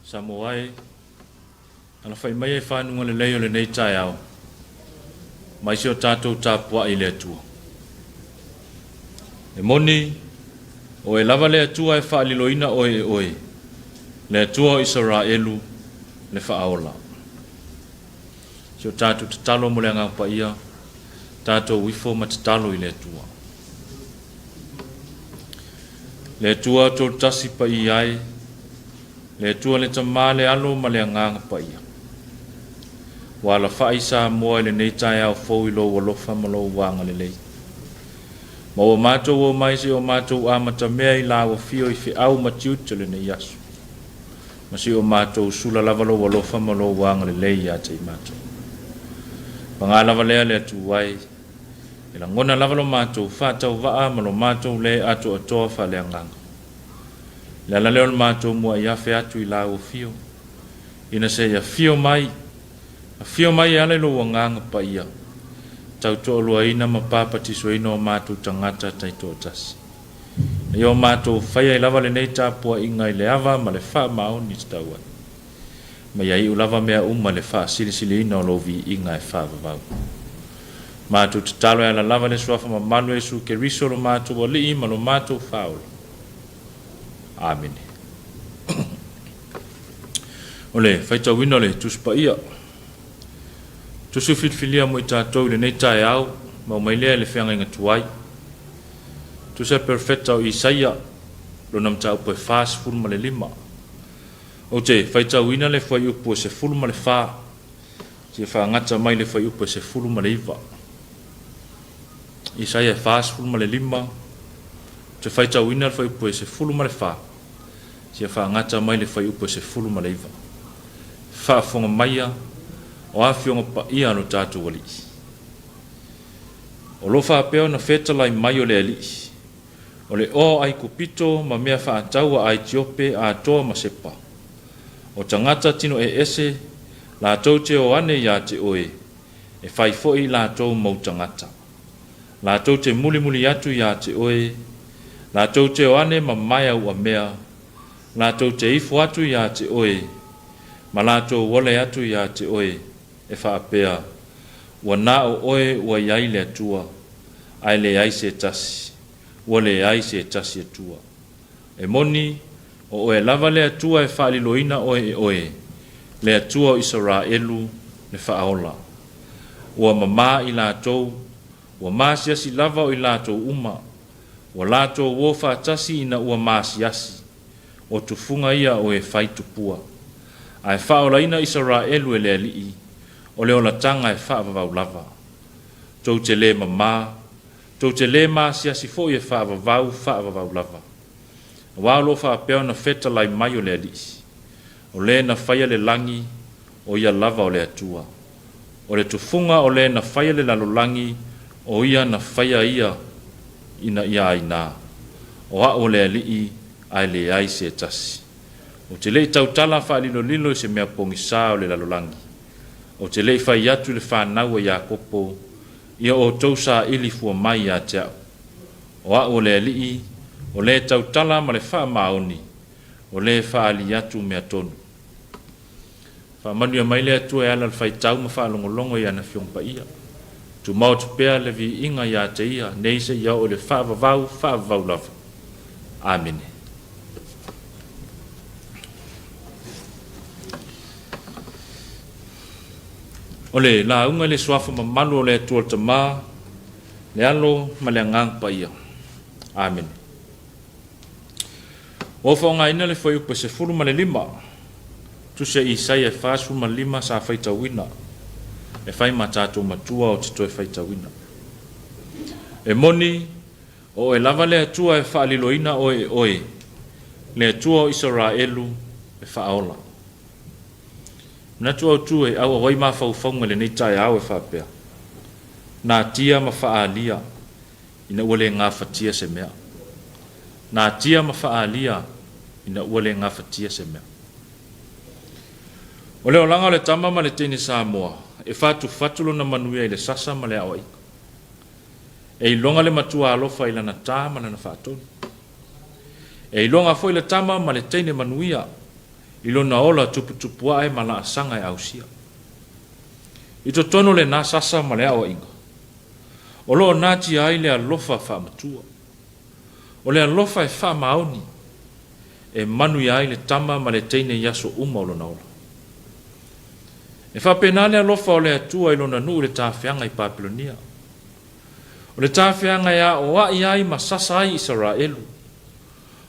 Samoa e, alafai maia i fanuga lelei o lenei taeao, mai si o tatou tapuai i le Atua. E moni, o e lava le Atua e faaliloina oe e oe, le Atua o Isaraelu, le Faaola. Si o tatou tatalo mo le Agaga Paia, tatou ifo ma tatalo i le Atua. Le Atua tolutasi paia ai, le Atua le Tama, le Alo ma le Agaga Paia. Ua alafai Samoa i lenei taeao fou i lou alofa ma lou agalelei. Ma ua matou o mai se o matou amatamea i lau afio i feau ma tiute o lenei aso. Ma si o matou sula lava lou alofa ma lou agalelei ia te i matou. Paga lava lea le Atua e, e lagona lava lo matou faatauvaa ma lo matou le atoatoa faaleagaga. Le ala lea o le matou muai afe atu i lau afio, ina se i afio mai, afio mai e ala i lou Agaga Paia, tautoaluaina ma papatisoina o matou tagata taitoatasi. Ina ia o matou faia ai lava lenei tapuaiga i le ava ma le faamaoni e tatau ai, ma ia iu lava mea uma i le faasilisiliina o Lou viiga e faavavau. Matou tatalo e ala lava i le Suafa mamalu o Iesu Keriso lo matou Alii ma lo matou Faaola. Amene. O le faitauina o le Tusi Paia. Tusi filifilia mo i tatou i lenei taeao, ma aumai lea i le feagaiga tuai. Tusi a Perofeta o Isaia, lona mataupu e 45. Ou te faitauina le fuaiupu e 14, seia faagata mai le fuaiupu e 19. Isaia e 45, ou te faitauina le fuaiupu e 14, seia faagata mai le fuaiupu e 19. Faafofoga maia, o Afioga Paia a lo tatou Alii. O lo o faapea ona fetalai mai o le Alii, o le oa o Aikupito ma mea faatau a Aitiope atoa ma Sepa. O tagata tino eese, latou te o ane iā te oe, e fai foi i latou mau tagata. Latou te mulimuli atu iā te oe, latou te o ane ma maea uamea, latou te ifo atu iā te oe, ma latou ole atu iā te oe, e faapea, Ua na o oe ua i ai le Atua, ae leai se tasi, ua leai se tasi Atua. E moni, o oe lava le Atua e faaliloina oe e oe, le Atua o Isaraelu, le Faaola. Ua mamā i latou, ua maasiasi lava o i latou uma, ua latou uo faatasi ina ua maasiasi, o tufuga ia o e fai tupua. Ae faaolaina Isaraelu e le Alii, o le olataga e faavavau lava. Tou te le mamā, tou te le maasiasi foi e faavavau, faavavau lava. Aua o lo o faapea ona fetalai mai o le Alii, o Le na faia le lagi, o Ia lava o le Atua. O le tufuga o Le na faia le lalolagi, o Ia na faia ia ina ia aina. O A'u o le Alii, ae leai se tasi. Ou te le i tautala faalilolilo i se mea pogisā o le lalolagi. Ou te le i fai atu i le fanau a Iakopo, Ia outou saili fua mai ia te A'u. O A'u o le Alii, o Le tautala ma le faamaoni, o Le faaali atu mea tonu. Faamanuia mai le Atua e ala i le faitau ma faalogologo i ana Afioga Paia. Tumau atu pea le viiga ia te Ia, nei seia oo i le faavavau, faavavau lava. Amene. O le lauga i le Suafa mamalu o le Atua le Tama, le Alo ma le Agaga Paia. Amene. Ua ou faaaogaina le fuaiupu e 15, Tusi a Isaia e 45 sa faitauina e fai ma tatou matua ou te toe faitauina. E moni, o oe lava le Atua e faaliloina oe e oe, le Atua o Isaraelu e faaola. Manatu autu e auau ai mafaufauga i lenei taeao e faapea, Natia ma faaalia ina ua le gafatia se mea. Natia ma faaalia ina ua le gafatia se mea. O le olaga o le tama ma le teine Samoa, e fatufatu lona manuia i le sasa ma le aoaiga. E iloga le matua alofa i lana ta ma lana faatonu. E iloga foi le tama ma le teine manuia i lona ola tuputupuae ma laasaga e ausia. I totonu o lena sasa ma le aoaiga, o lo o natia ai le alofa faamatua. O le alofa e faamaoni, e manuia ai le tama ma le teine i aso uma o lona ola. E faapena le alofa o le Atua i lona nuu i le tafeaga i Papelonia. O le tafeaga e aoa'i ai ma sasa ai Isaraelu,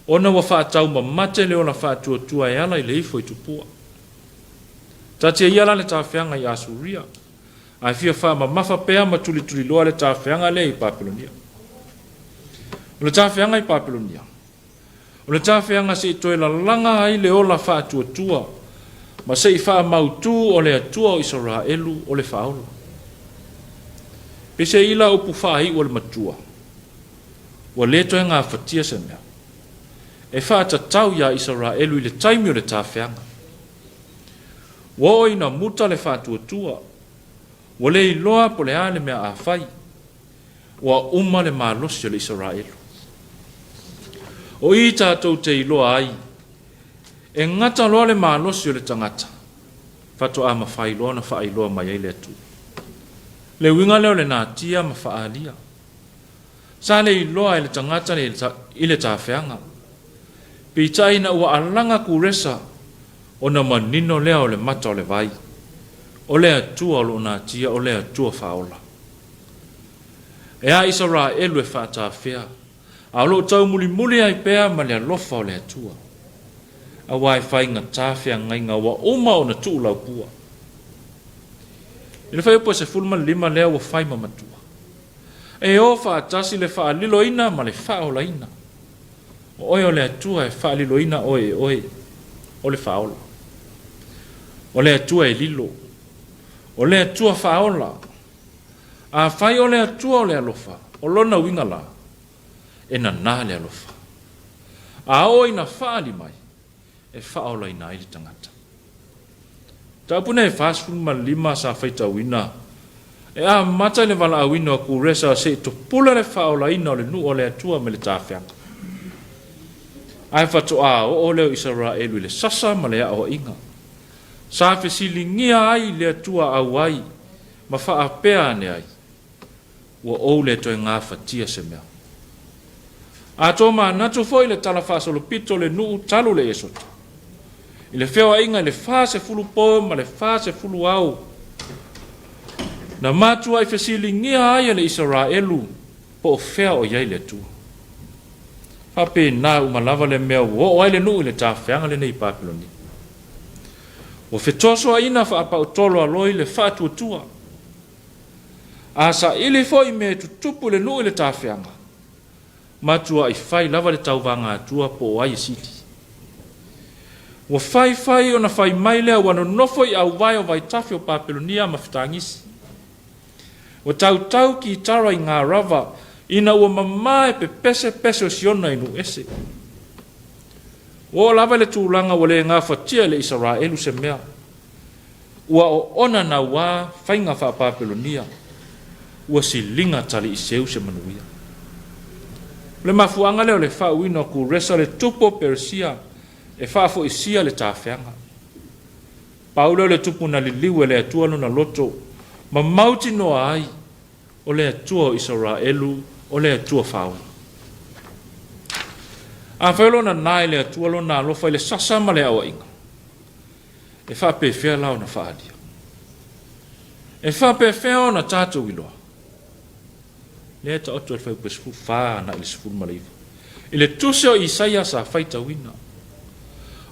ona ua faataumamate le ola faatuatua e ala i le ifo i tupua. Taatia ia la le tafeaga i Asuria, ae fia faamamafa pea ma tulituliloa le tafeaga lea i Papelonia. O le tafeaga i Papelonia, o le tafeaga se i toe lalaga ai le ola faatuatua ma se i faamautu o le Atua o Isaraelu o le Faaola. Peiseai la upu faaiu a le matua, ua le toe gafatia se mea e faatatau iā Isaraelu i le taimi o le tafeaga. Ua oo ina muta le faatuatua, ua le iloa po o le a le mea a fai. Ua uma le malosi o le Isaraelu. O i tatou te iloa ai, e gata loa le malosi o le tagata, faatoa mafai loa ona faailoa mai ai le Atua. Le uiga lea o le natia ma faaalia. Sa le iloa e le tagata i le tafeaga. Peitai ina ua alaga Kuresa, ona manino lea o le mata o le vai, o le Atua o lo o natia, o le Atua faaola. E a Isaraelu e faatafea, a o lo o taumulimuli ai pea ma le alofa o le Atua. Aua e faigata feagaiga ua uma ona tuulaupua. I le fuaiupu e 15 lea ua fai ma matua. E o faatasi le faaliloina ma le faaolaina. O oe o le Atua e faaliloina oe e oe, o le faaola. O le Atua e lilo. O le Atua faaola. Afai o le Atua o le alofa, o lona uiga la, e nanā le alofa. A oo ina faaali mai, e faaolaina ai le tagata. Mataupu nei e 45 sa faitauina, e amata i le valaauina o Kuresa se i topula le faaolaina o le nuu o le Atua me le tafeaga. Ae faatoa oo lea o Isaraelu i le sasa ma le aoaiga. Sa fesiligia ai le Atua auai ma faapea ane ai, Ua ou le toe gafatia se mea. A tomanatu foi le tala faasolopito o le nuu talu le Esoto, i le feoaiga i le 40 po ma le 40 ao, na matuai fesiligia ai e le Isaraelu po o fea o i ai le Atua. Faapena uma lava le mea ua oo ai le nuu i le tafeaga lenei i Papelonia. Ua fetosoaina faapautolo aloi le faatuatua. A saili foi mea e tutupu i le nuu i le tafeaga, matuai fai lava le tauvaga atua po o ai e sili. Ua faifai ona fai mai lea ua nonofo i auvae o vaitafe o Papelonia ma fetagisi. Ua tautau kitara i garava ina ua mamā e pepese pese o Siona i nuu ese. Ua oo lava i le tulaga ua le gafatia e le Isaraelu se mea. Ua oona nauā faiga faa-Papelonia, ua siliga taliiseu se manuia. O le mafuaaga lea o le faauuina o Kuresa le tupu o Peresia e faafoisia le tafeaga. Pau lea o le tupu na liliu e le Atua lona loto ma mautinoa ai o le Atua o Isaraelu, o le Atua faaola. Afai o lo nanā e le Atua lona alofa i le sasa ma le aoaiga, e faapefea la ona faaalia? E faapefea ona tatou iloa? Lea e taoto i le fuaiupu 14 agai i le 19. I le tusi o Isaia sa faitauina.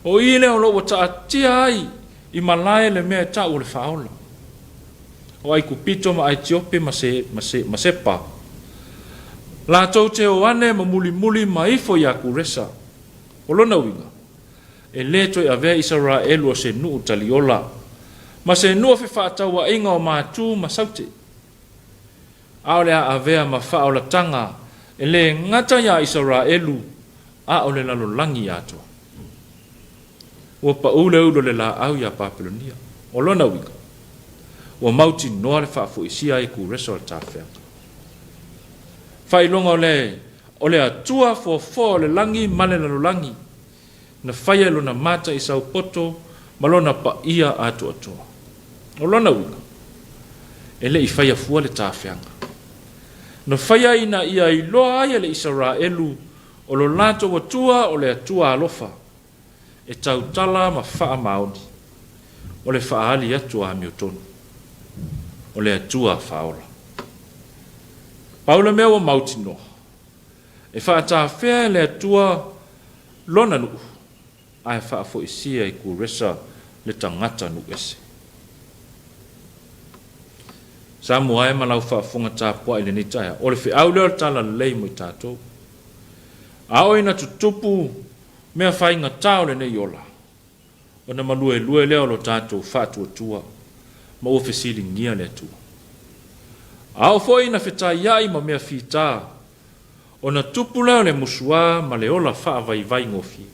O i lea o lo o ua taatia ai i malae le mea e tau o le faaola. O Aikupito ma Aetiope ma, se, ma, se, ma Sepa. Latou te o ane ma mulimuli ma ifo iā Kuresa. O lona uiga, E le toe avea Isaraelu o se nuu taliola, ma se nuu o fefaatauaiga o matu ma saute, a o le a avea ma faaolataga e le gata iā Isaraelu, a o le lalolagi atoa. Ua pau le ulu o le laau iā Papelonia. O lona uiga, ua mautinoa le faafoisia ai e Kuresa o le tafeaga. Faailoga o le o le Atua foafoa o le lagi ma le lalolagi, na faia e lona mata i saupoto ma lona paia atoatoa. O lona uiga, e le i faia fua le tafeaga. Na faia ina ia iloa ai e le Isaraelu o lo latou Atua o le Atua alofa, e tautala ma faamaoni, o le faaali atu a amiotonu, o le Atua faaola. Pau le mea ua mautinoa, E faatafea e le Atua Lona nuu, ae faafoisia i Kuresa le tagata nuu ese. Samoa e ma lau faafofoga tapuai i lenei taeao, o le feau lea o le Talalelei mo i tatou. A oo ina tutupu mea faigata o lenei ola, ona maluelue lea o lo tatou faatuatua ma ua fesiligia le Atua. A oo foi ina fetaiai ma mea fita, ona tupu lea o le musuā ma le ola faavaivai gofie.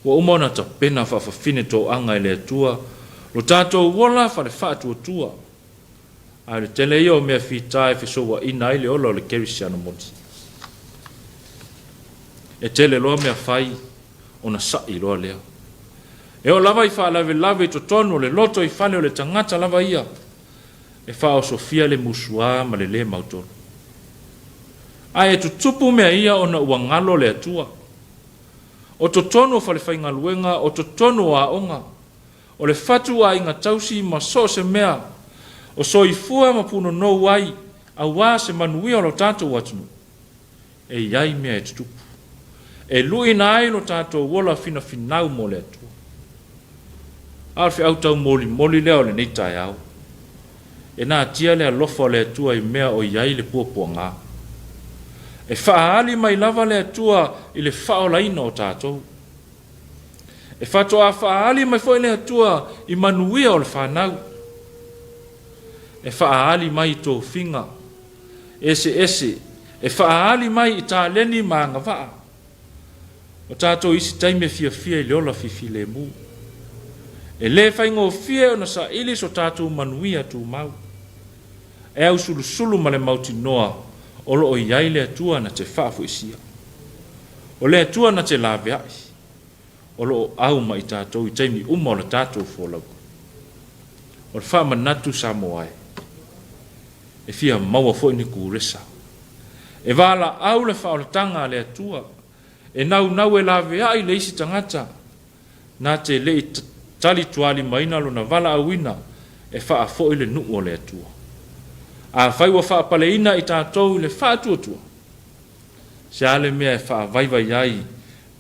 Ua uma ona tapena faafafine toaga e le Atua lo tatou ola fale faatuatua, a o le tele ia o mea fita e fesouaina ai le ola o le kerisiano moni. E tele loa mea fai ona sa'i loa lea. E oo lava i faalavelave i totonu o le lotoifale o le tagata lava ia e faaosofia le musuā ma le lē mautonu. Ae tutupu mea ia ona ua galo le Atua. O totonu o falefaigaluega, o totonu o aoga, o le fatu aiga tausi ma so o se mea o soifua ma punonou ai auā se manuia o lo tatou atunuu, e i ai mea e tutupu, e lu'ina ai lo tatou ola finafinau mo le Atua. A o le feau taumolimoli lea o lenei taeao, e natia le alofa o le Atua i mea o i ai le puapuagā. E faaali mai lava le Atua i le faaolaina o tatou. E faatoa faaali mai foi le Atua i manuia o le fanau. E faaali mai i tofiga eseese, e faaali mai i taleni ma agavaa. O tatou i isi taimi e fiafia i le ola fifilemu. E le faigofie ona saili so tatou manuia tumau. E ausulusulu ma le mautinoa o lo o i ai le Atua na te faafoisia. O le Atua na te laveai, o lo o au ma i tatou i taimi uma o le tatou folauga. O le faamanatu Samoa e, e fia maua foi ni kuresa. E valaau le faaolataga a le Atua, e naunau e laveai le isi tagata na te le i talitualimaina lona valaauina e faafoi le nuu o le Atua. Afai ua faapaleina i tatou i le faatuatua, se a le mea e faavaivai ai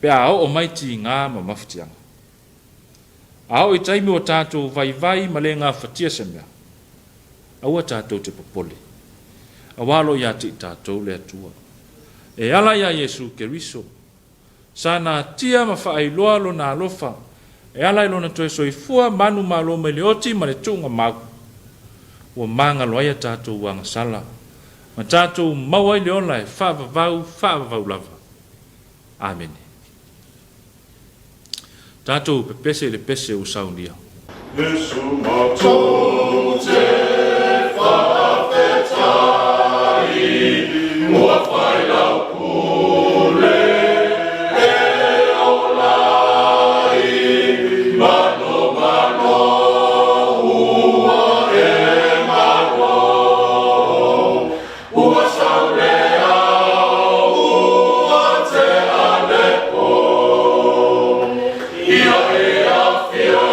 pe a oo mai tiga ma mafatiaga? A oo i taimi ua tatou vaivai ma le gafatia se mea, aua tatou te popole, auā o lo o ia te i tatou le Atua. E ala iā Iesu Keriso, sa natia ma faailoa Lona alofa e ala i Lona toe soifua manumalo mai le oti ma le tuugamau, ua magalo ai a tatou agasala ma tatou maua ai le ola e faavavau, faavavau lava. Amene. Tatou pepese i le pese ua saunia. Iesu matou te faafetai, ua fai lau pule e ola ai, manomano ua e malo, ua sau le ao ua tea le po, ia e afio,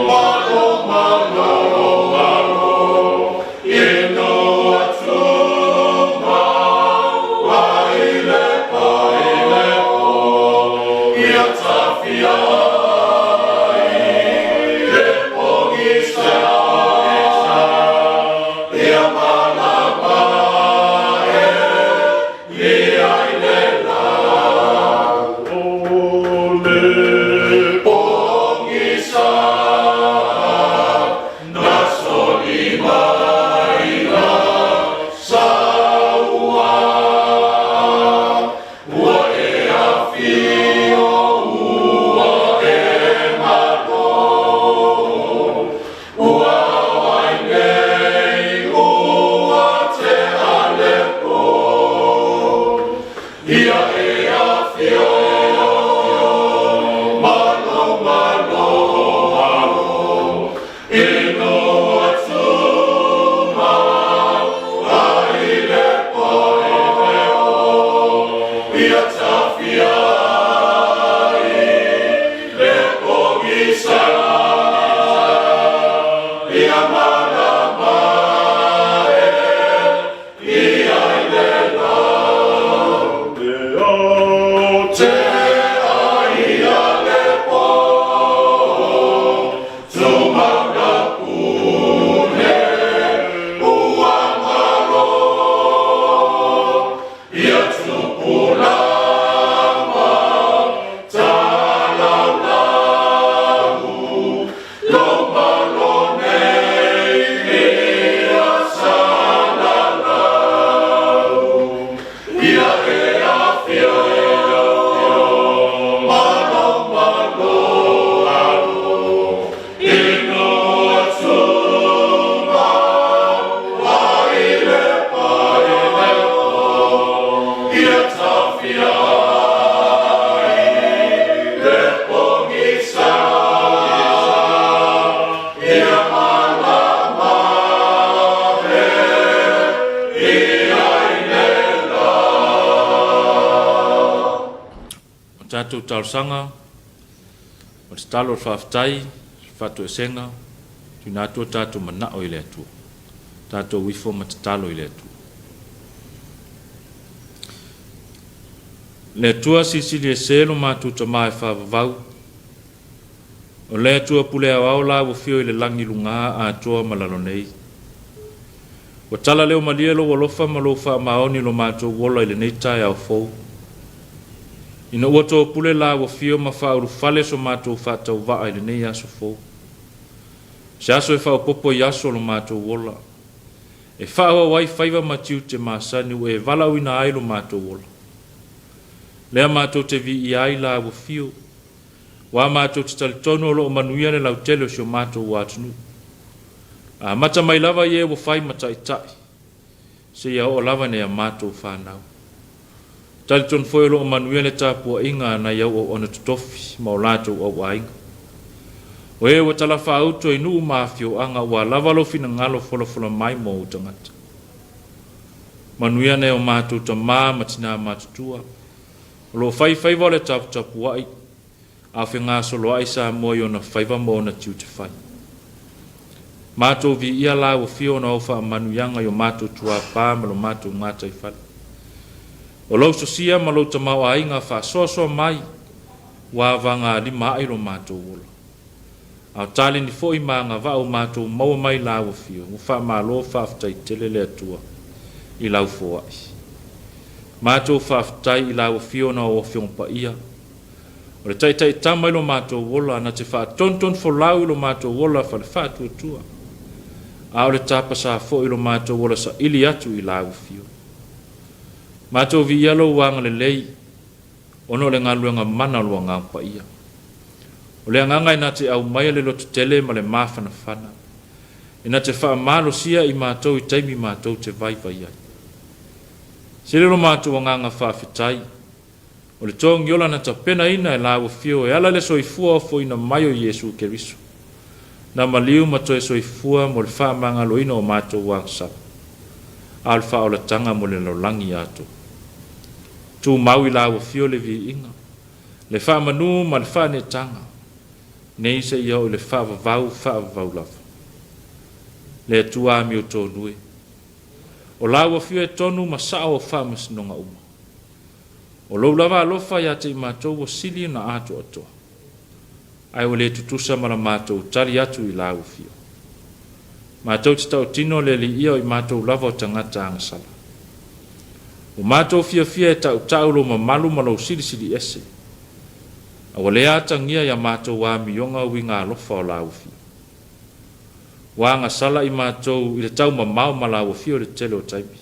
manomano inu atuma ai le po, ia tafia ai le pogisa, ia malama e lia i le la. O le pogisa na soli mai la saua, ua e afio ua e malo, ua ao ai nei ua tea le po, ia e afio. tatou talosaga, o le tatalo o le faafetai, le faatoesega, tuuina atu o tatou manao i le Atua. Tatou ifo ma tatalo i le Atua. Le Atua silisili ese lo matou Tama e faavavau, o le Atua pule aoao la ua fio i le lagi luga atoa ma lalo nei. Ua tala leo malie lou alofa ma lou faamaoni i lo matou ola i lenei taeao fou. Ina ua topule la ua fio ma faaulufale so matou faatauvaa i lenei aso fou. Se aso e faaopoopo i aso o lo matou ola, e faaauau ai faiva ma tiute masani ua e valaauina ai lo matou ola. Lea matou te viia ai la ua fio, ua matou te talitonu o loo manuia le lautele o si o matou atunuu. Amata mai lava i e ua fai ma taitai, seia oo lava i nai a matou fanau. Talitonu foi o loo manuia le tapuaiga a nai au auauna totofi ma o latou auaiga. O e ua talafaauto i nuu ma afioaga ua lava lou finagalo folafola mai mo ou tagata. Manuia nai o matou tama ma tina matutua, o loo fai faiva o le taputapuai, a o fegasoloai Samoa i ona faiva ma ona tiute fai. Matou viia la ua fia ona au faamanuiaga i o matou tuapā ma lo matou gataifale. O lou sosia ma lou tamaoaiga faasoasoa mai ua avagalima ai lo matou ola. A o taleni foi ma agavaa ua matou maua mai la ua fia, ua faamalo faafetai tele le Atua i lau foai. Matou faafetai i la ua fia ona o Afioga Paia, o le taitaitama i lo matou ola na te faatonutonu folau i lo matou ola fale faatuatua, a o le tapasā foi i lo matou ola saili atu i la ua fio. Matou viia lou agalelei ona o le galuega mana o lo Agaga Paia. O le agaga e na te aumaia le lototele ma le mafanafana, e na te faamalosia i matou i taimi matou te vaivai ai. Sili lo matou agaga faafetai, o le togiola na tapenaina e la ua fio e ala i le soifua ofoina mai o Iesu Keriso, na maliu ma toe soifua mo le faamagaloina o matou agasala, a o le faaolataga mo le lalolagi atoa. Tumau i la ua fio le viiga, le faamanu ma le faaneetaga, nei seia oo i le faavavau faavavau lava. Le Atua amiotonu e, o la ua fio e tonu ma sao o faamasinoga uma. O lou lava alofa ia te i matou ua sili ona atoatoa, ae ua le tutusa ma la matou tali atu i la ua fio. Matou te tautino le Alii ia o i matou lava o tagata agasala. Ua matou fiafia e tautau lou mamalu ma lou silisili ese, a ua le atagia ia matou amioga uiga alofa o la ua fio. Ua agasala i matou i le taumamao ma la ua fio i le tele o taimi.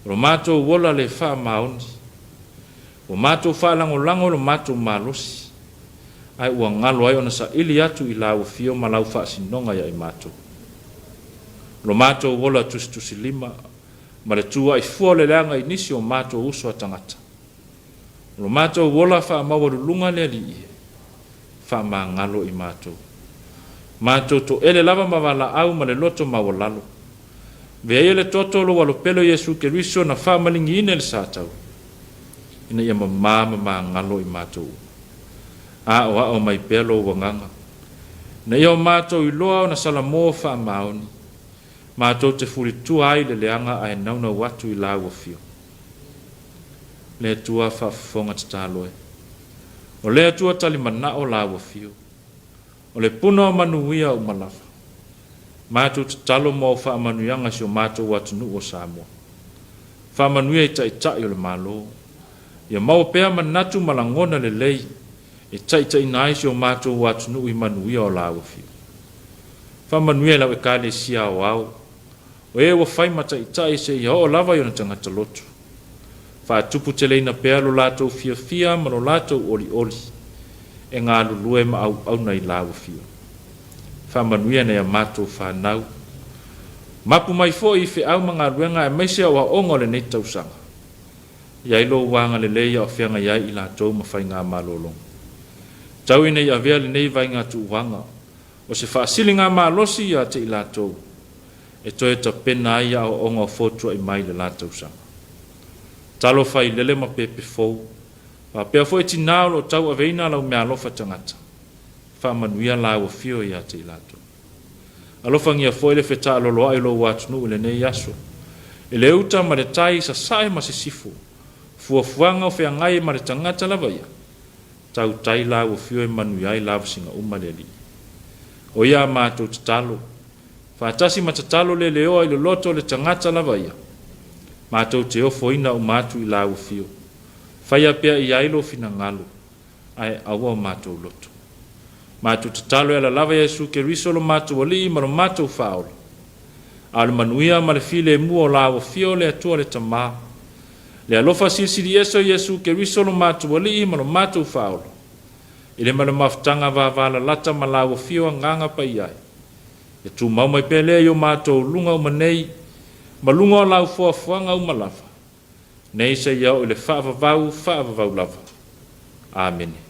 O lo matou ola le faamaoni, ua matou faalagolago i lo matou malosi, ae ua galo ai ona saili atu i lau afio ma lau faasinoga ia i matou. O lo matou ola tusitusilima ma le tuuai fua o le leaga i nisi o matou uso a tagata. O lo matou ola faamaualuluga le Alii e faamagalo i matou. Matou toele lava ma valaau ma le loto maualalo. Avea ia le toto o lou alopele o Iesu Keriso na faamaligiina i le sa taula, ina ia mamā ma magalo i matou uma. Aoao mai pea lou agaga, ina ia o matou iloa ona salamo faamaoni, matou te fulitua ai i le leaga ae naunau atu i lau afio. Le Atua faafofoga tatalo e. O le Atua talimanao lau afio. O le puna o manuia uma lava. Matou tatalo mo au faamanuiaga i si o matou atunuu o Samoa. Faamanuia i Taitai o le Malo. Ia maua pea manatu ma lagona lelei e taitaiina ai si o matou atunuu i manuia o lau afio. Faamanuia i lau Ekalesia aoao, o e ua fai ma taitai seia oo lava i ona tagata lotu. Faatuputeleina pea lo latou fiafia ma lo latou olioli e galulue ma auauna i lau afio. Faamanuia nai a matou fanau. Mapu mai foi i feau ma galuega aemaise aoaoga o lenei tausaga. I ai lou agalelei a o feagai ai i latou ma faigamalologa. Tau ina i avea lenei vaega tuuaga o se faasiligamalosi ia te i latou e toe tapena ai aoaoga o fotuai mai i le la tausaga. Talofa i lele ma pepe fou. Faapea foi tinā o lo o tauaveina lau meaalofa tagata, faamanuia lāu afio ia te i latou. Alofagia foi le fetaaloloai o lou atunuu i lenei aso, i le uta ma le tai, sasae ma sisifo, fuafuaga o feagai ma le tagata lava ia, tautai lāu afio e manuia ai lavasiga uma le Alii. O ia a matou tatalo, faatasi ma tatalo leleoa i le loto o le tagata lava ia, matou te ofoina uma atu i lāu afio, faia pea i ai lou finagalo, ae aua o matou loto. Matou tatalo e ala lava ia Iesu Keriso lo matou Alii ma lo matou Faaola. A o le manuia ma le filemu o lāu afio le Atua le Tamā, le alofa silisili ese o Iesu Keriso lo matou Alii ma lo matou Faaola, i le ma le mafutaga vavalalata ma lāu afio Agaga Paia e, e tumau mai pea lea i o matou luga uma nei, ma luga o lau foafoaga uma lava, nei seia oo i le faavavau faavavau lava. Amene.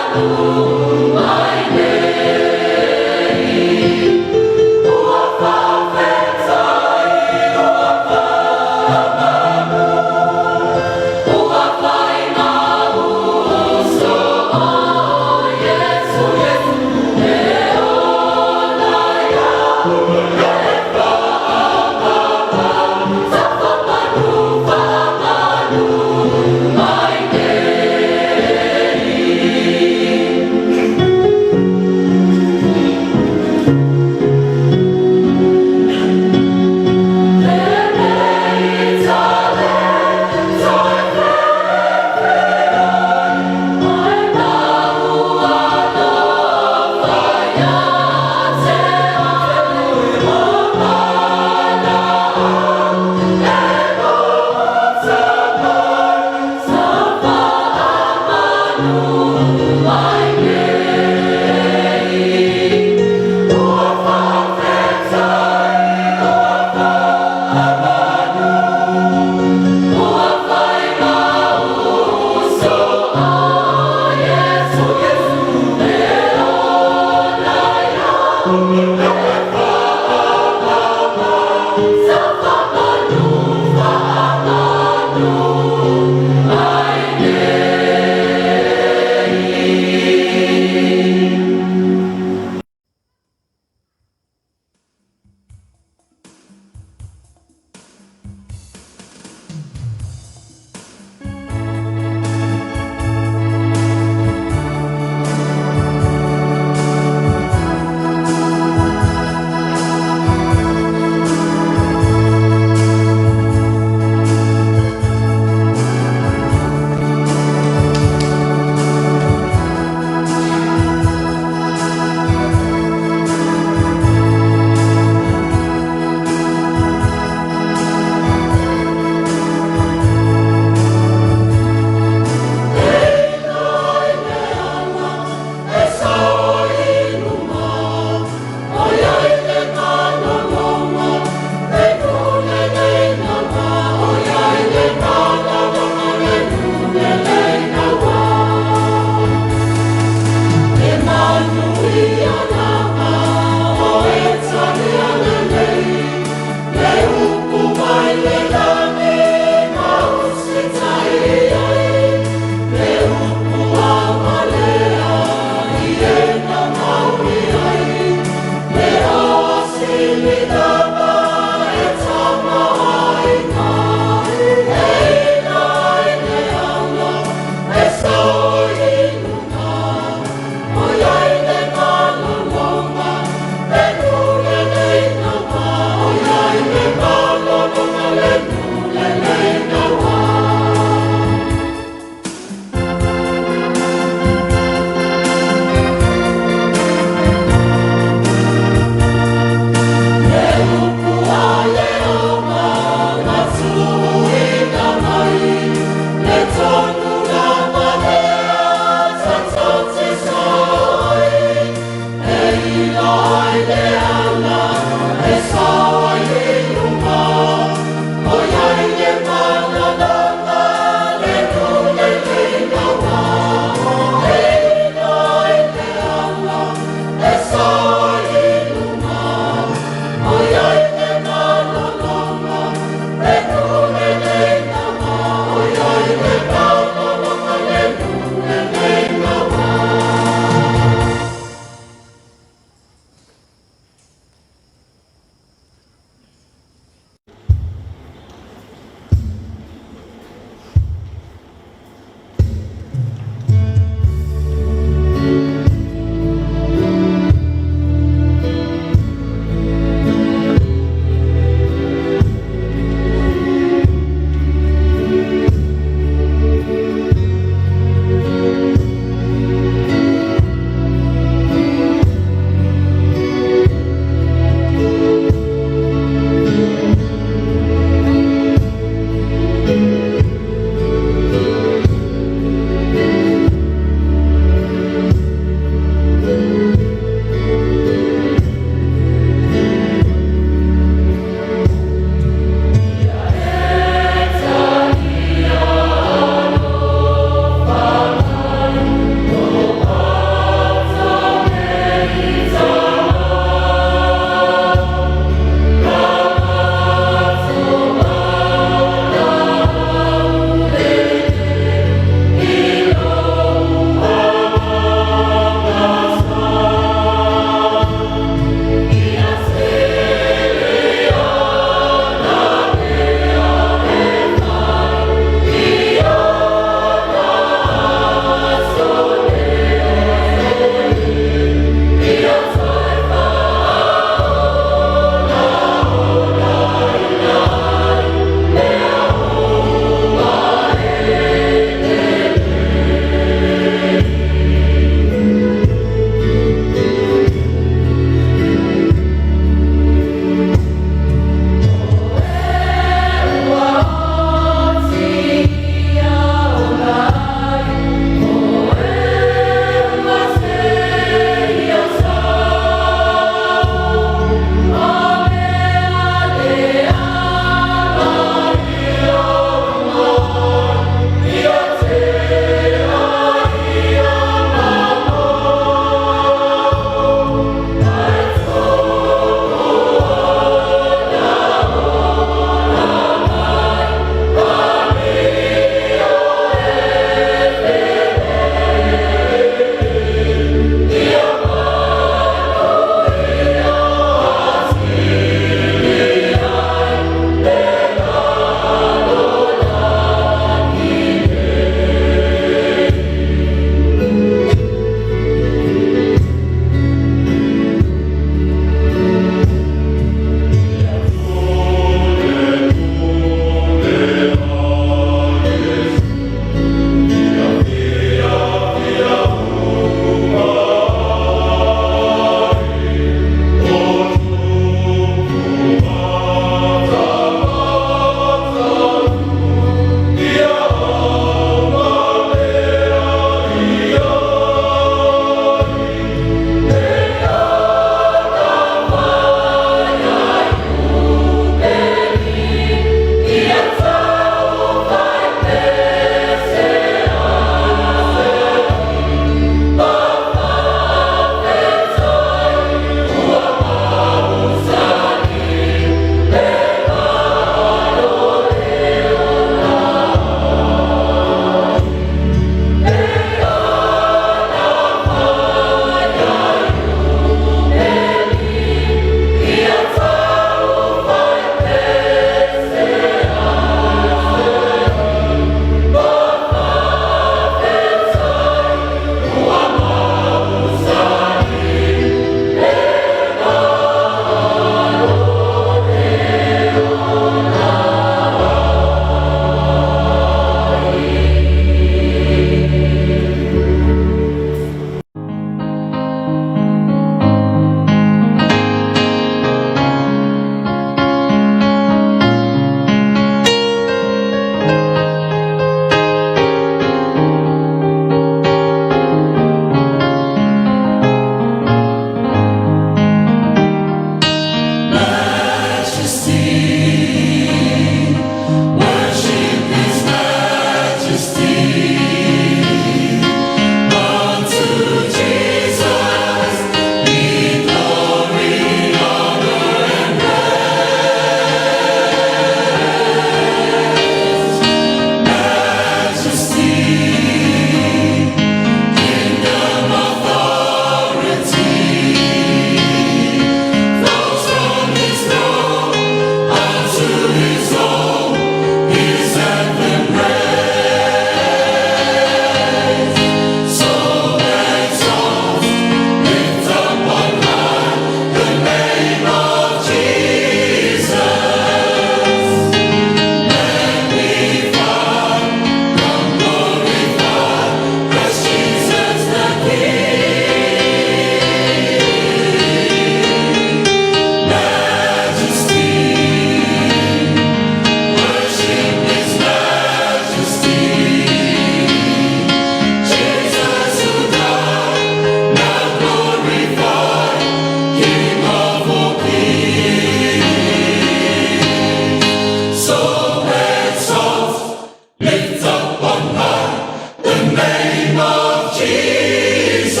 name of Jesus.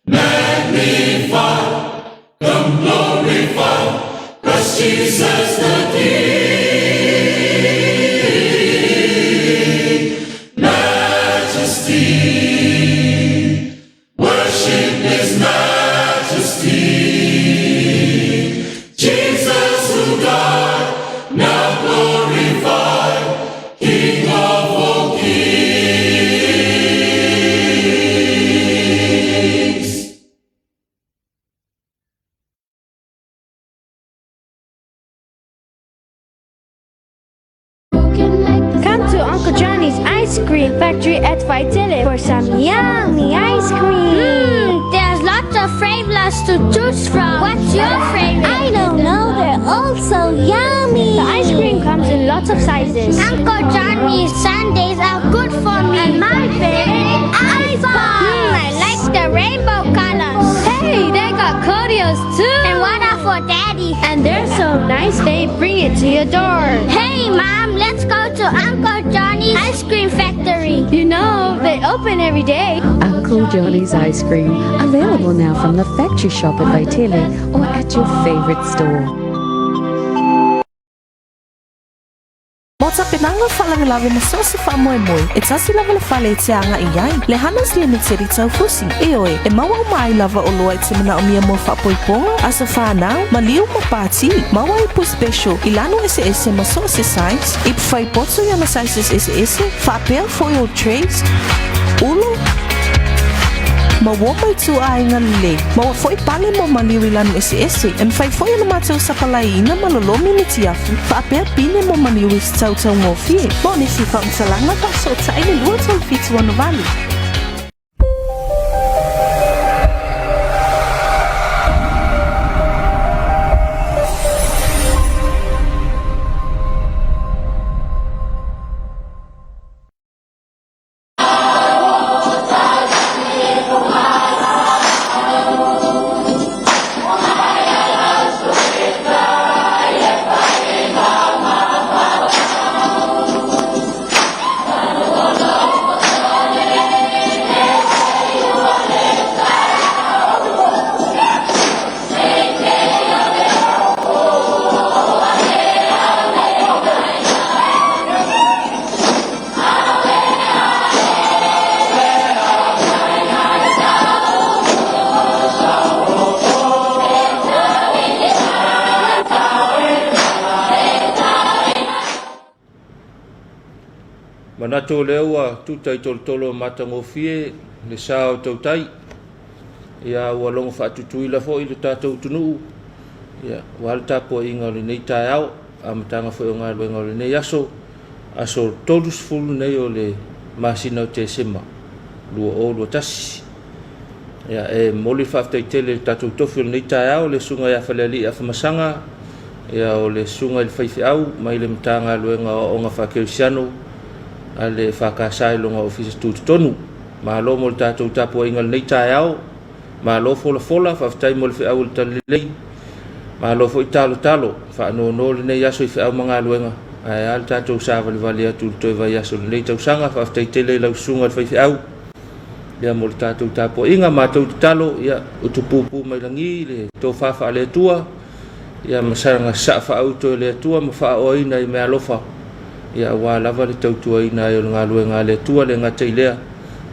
Magnify, come glorify, Christ Jesus the King. Majesty, worship His majesty. Jesus who died, now glorified, King of all kings. Come to Uncle Johnny's Ice Cream Factory at Vaitele for some yummy ice cream. There's lots of flavors to choose from. What's your favorite? I don't know, they're all so yummy. The ice cream comes in lots of sizes. Uncle Johnny's sundaes are good for me. And my favorite, ice pops. I like the rainbow colors. Hey, they got cordials too. And one are for Daddy. And they're so nice, they bring it to your door. Hey, Mom, let's go to Uncle Johnny's Ice Cream Factory. You know, they open every day. Uncle Johnny's Ice Cream, available now from the factory shop at Vaitele or at your favorite store. Mo tapenaga o faalavelave ma so o se faamoemoe, e tasi lava le fale e te agai ai, le Hannah's Limited i Taufusi. Ioe, e maua uma ai lava oloa e te manaomia mo faapoipoga, aso fanau, maliu ma pati. Maua ipu special i lanu eseese ma so o se size, ipu fai poto i ona sizes eseese, faapea foi o trays, ulu, ma uoma i ituaiga lelei. Maua foi pale mo maliu i lanu eseese, e mafai foi ona matou sapalaiina ma lolomi ni tiafu, faapea pine mo maliu i se tautaugofie. Mo nisi faamatalaga, faasootai le 23 768. Manatu o lea ua tuta i tolotolo matagofie le sa o tautai. Ia ua logo faatutuila foi le tatou atunuu. Ia ua le tapuaiga o lenei taeao, amataga foi o galuega o lenei aso, aso 30 nei o le masina o Tesema 2021. Ia e momoli le faafetai tele i le tatou tofi o lenei taeao, le susuga ia Falealii Afamasaga, ia o le susuga i le faifeau mai le Matagaluega o Aoga Faakerisiano a le EFKS i lona ofisa tutotonu. Malo mo le tatou tapuaiga i lenei taeao, malo folafola, faafetai mo le feau o le talalelei, malo foi talotalo, faanono lenei aso i feau ma galuega, ae a le tatou savalivali atu i le toe vaiaso o lenei tausaga. Faafetai tele i lau susuga i le faifeau ia mo le tatou tapuaiga. Matou tatalo ia utupupu mai lagi le tofa faale-Atua ia ma saga saa faauto e le Atua ma faaoaina i meaalofa ia aua lava le tautuaina ai o le galuega a le Atua, le gata i lea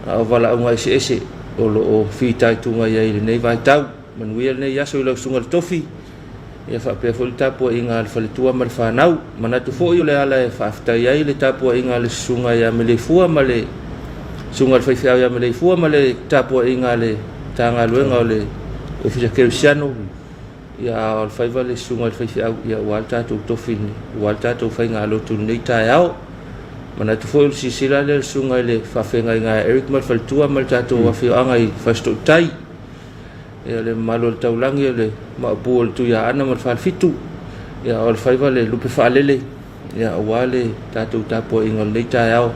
a o valaauga eseese o lo o fitaituga i ai i lenei vaitau. Manuia lenei aso i lau susuga i le tofi ia faapea foi le tapuaiga a le faletua ma le fanau. Manatu foi o le ala e faafetai ai le tapuaiga a le susuga ia Meleifua ma le susuga i le faifeau ia Meleifua ma le tapuaiga a le Matagaluega o le Ofisa Kerisiano ia a o le faiva le susuga i le faifeau ia aua le tatou tofi lenei, aua le tatou faigalotu i lenei taeao. Manatu foi o le silasila lea le susuga i le faafeagaiga ia Eric ma le faletua ma le tatou afioaga i Fasitootai. Ia le mamalu o le taulagi o le maopu o le Tuiaana ma le Falefitu. Ia o le faiva le lupe faalele ia aua le tatou tapuaiga o lenei taeao.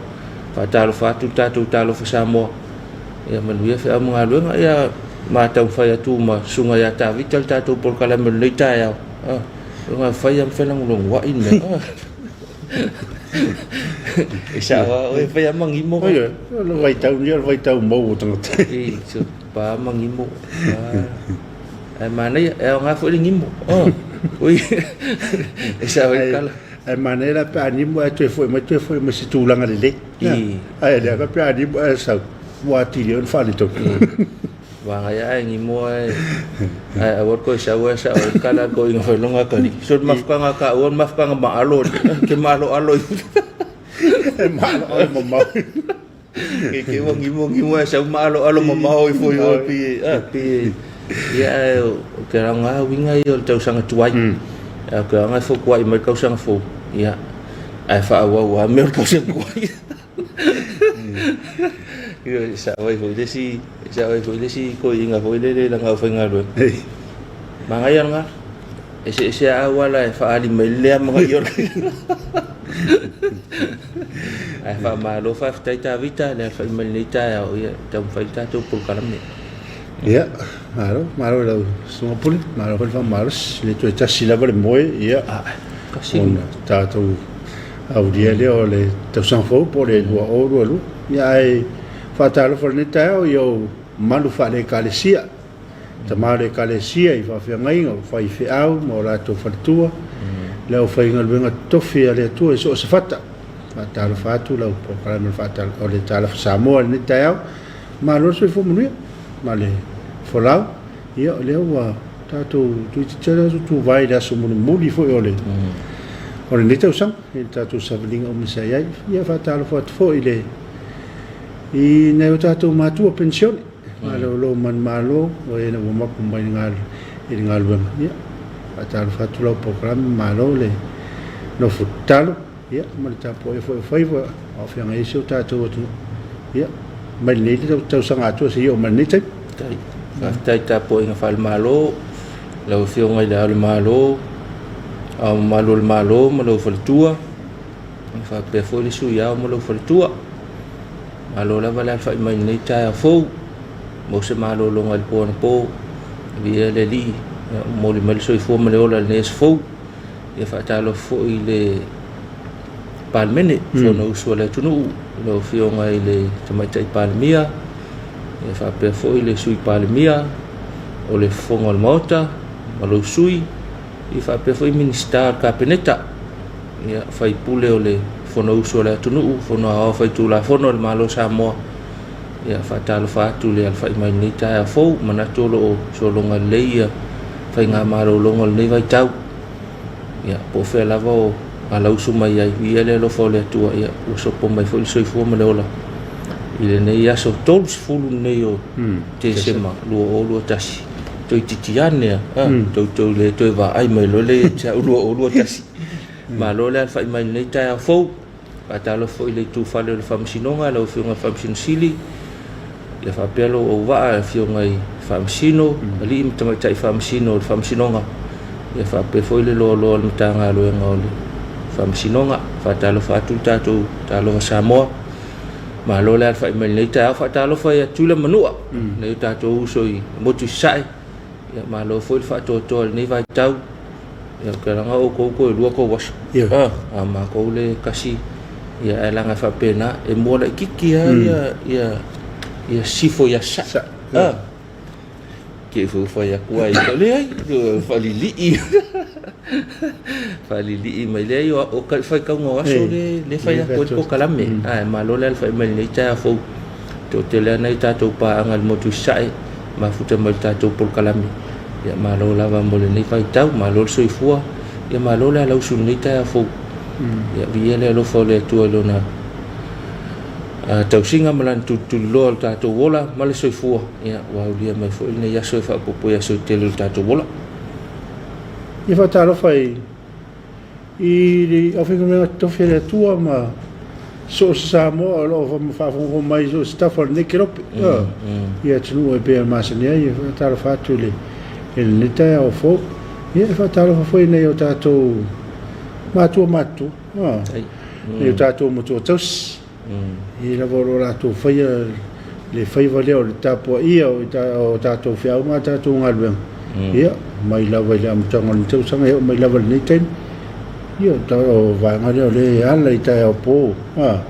Faatalofa atu le tatou talofa Samoa. Ia manuia feau ma galuega. Ia ma taumafai atu ma susuga ia Tavita le tatou polokalame o lenei taeao. Ah, nga fai am fela ngulonguai le mea. Ah. E sao lava oe e fai lava ma gimo. Ioe, o le vaitau lenei o le vaitau mou o tagata. I, so pa ma gimo. Ae manaia, e aoga foi le gimo. Ui, e sao ai le tala. Ae manaia la pe a nimo ae toe foi mai, toe foi mai i se tulaga lelei. Ae leaga pe a nimo ae sau, ua atili ai ona faaletonu. Vagaia ae gimo ae ae aua le toe sau ae sao ai le tala a le toeaina failoga a Kaliki. So le mafutaga a taua o le mafutaga maalo e te maaloalo i E maaloalo mamao. Kei te ua gimo gimo ae sau maaloalo mamao ifo i o pei e pei e ia ae o ke aoga uiga ia o le tausaga tuai. Ae o ke aoga e fotuai mai le tausaga fou ia ae faaauau lava mea o le tausaga tuai. Ioe, e sao ai foi le isi, e sao ai foi le isi toeaina foi lele i lana aufaigaluega. Manaia lena. Eseese lava auala e faaali mai ai le amanaia o le Ae faamalo faafetai Tavita le alafai mai lenei taeao ia taumafai le tatou polokalame. Ia, malo, malo i lau susuga Pule, malo foi le faamalosi, le toe tasi lava le moe, ia, ona tatou aulia lea o le tausaga fou po o le 2022. Ia, ae faatalofa i lenei taeao i ou mamalu faale-Ekalesia, tama o le Ekalesia i faafeagaiga, o faifeau ma o latou faletua, le aufaigaluega totofi a le Atua i so o se fata. Faatalofa atu lau polokalame o le Talofa Samoa i lenei taeao. Malo le soifua manuia ma le folau. Ia, o lea ua tatou toeitiiti lava tutuvae i le aso mulimuli foi o le o lenei tausaga i le tatou savaliga uma sa i ai. Ia, faatalofa atu foi i le i nai o tatou matua penisione, malolo manumalo o e ua mapu mai i le galuega. Ia, faatalofa atu lau polokalame, malo le nofo tatalo. Ia, ma le tapuaia foi o faiva a o feagai ai si o tatou atunuu. Ia, mai lenei tausaga atoa seia oo mai lenei taimi. Faafetai i tapuaiga faale-Malo, lau Afioga i Le Ao o le Malo, Ao Mamalu o le Malo ma lou faletua, faapea foi le Sui Ao ma lou faletua. Malo lava le alafai mai i lenei taeao fou, maua se malologa i le po anapo, viia le Alii, momoli mai le soifua ma le ola i lenei aso fou. Ia faatalofa foi i le Palemene, Fonousu a le atunuu, lau Afioga i le Tamaitai Palemia, ia faapea foi le Sui Palemia, o le Fofoga o le Maota ma lou sui, ia faapea foi Minisita o le Kapeneta, ia sui usufono o le Fonousu a le atunuu, Fono Aoao Faitulafono a le Malo o Samoa. Ia faatalofa atu i le alafai mai i lenei taeao fou, manatu o lo o sologa lelei ia faigamalologa o lenei vaitau. Ia, po o fea lava o alausu mai ai, viia le alofa o le Atua, ia, ua sopo mai foi le soifua ma le ola i lenei aso 30 lenei o Tesema 2021. Toeitiiti ane a, toutou le toe vaai mai loa lea ia te au 2021. Malo le alafai mai i lenei taeao fou. Faatalofa foi i le itufale o le Faamasinoga, lau Afioga i le Faamasino Sili, ia faapea lou auvaa, le Afioga i Faamasino, alii ma tamaitai Faamasino o le Faamasinoga, ia faapea foi le loaloa o le Matagaluega o le Faamasinoga. Faatalofa atu le tatou Talofa Samoa. Malo le alafai mai i lenei taeao. Faatalofa ia Tutuila ma Manua, nai o tatou uso i motu i Sasae. Ia malo foi le faatoatoa i lenei vaitau. Ia ou te laga outou toe lua tou aso. Ia. A matou le tasi ia ae laga e faapena e mua laitiiti lava ia ia ia sifo ia sa. Sa. Ah. Ke foi fai atu ai ka leai faalilii. Faalilii mai leai o ka faitauga o aso le le fai atu ai le polokalame. Ae malo le alafai mai i lenei taeao fou. Toatele lava nai tatou paaga i le motu i Sasae, mafuta mai i le tatou polokalame. Ia malo lava mo lenei vaitau, malo le soifua, ia malo le alausu i lenei taeao fou. Ia viia le alofa o le Atua i Lona tausiga ma Lana tulituliloa o le tatou ola ma le soifua. Ia ua aulia mai foi lenei aso e faaopoopo i aso e tele o le tatou ola. Ia faatalofa i i le aufaigaluega totofi a le Atua ma so o se Samoa o lo o faafogafoga mai i so o se tafa o lenei kelope i atunuu e pei ona masani ai. E faatalofa atu i lenei taeao fou. Ia, e faatalofa foi i nai o tatou matua matutua, nai o tatou matua tausi, i lava o lo o latou faia le faiva lea o le tapuaia o tatou feau ma tatou galuega, ia, mai lava i le amataga o le tausaga e oo mai lava i lenei taimi. Ia, o vaega lea o lea e ala i taeao po, a.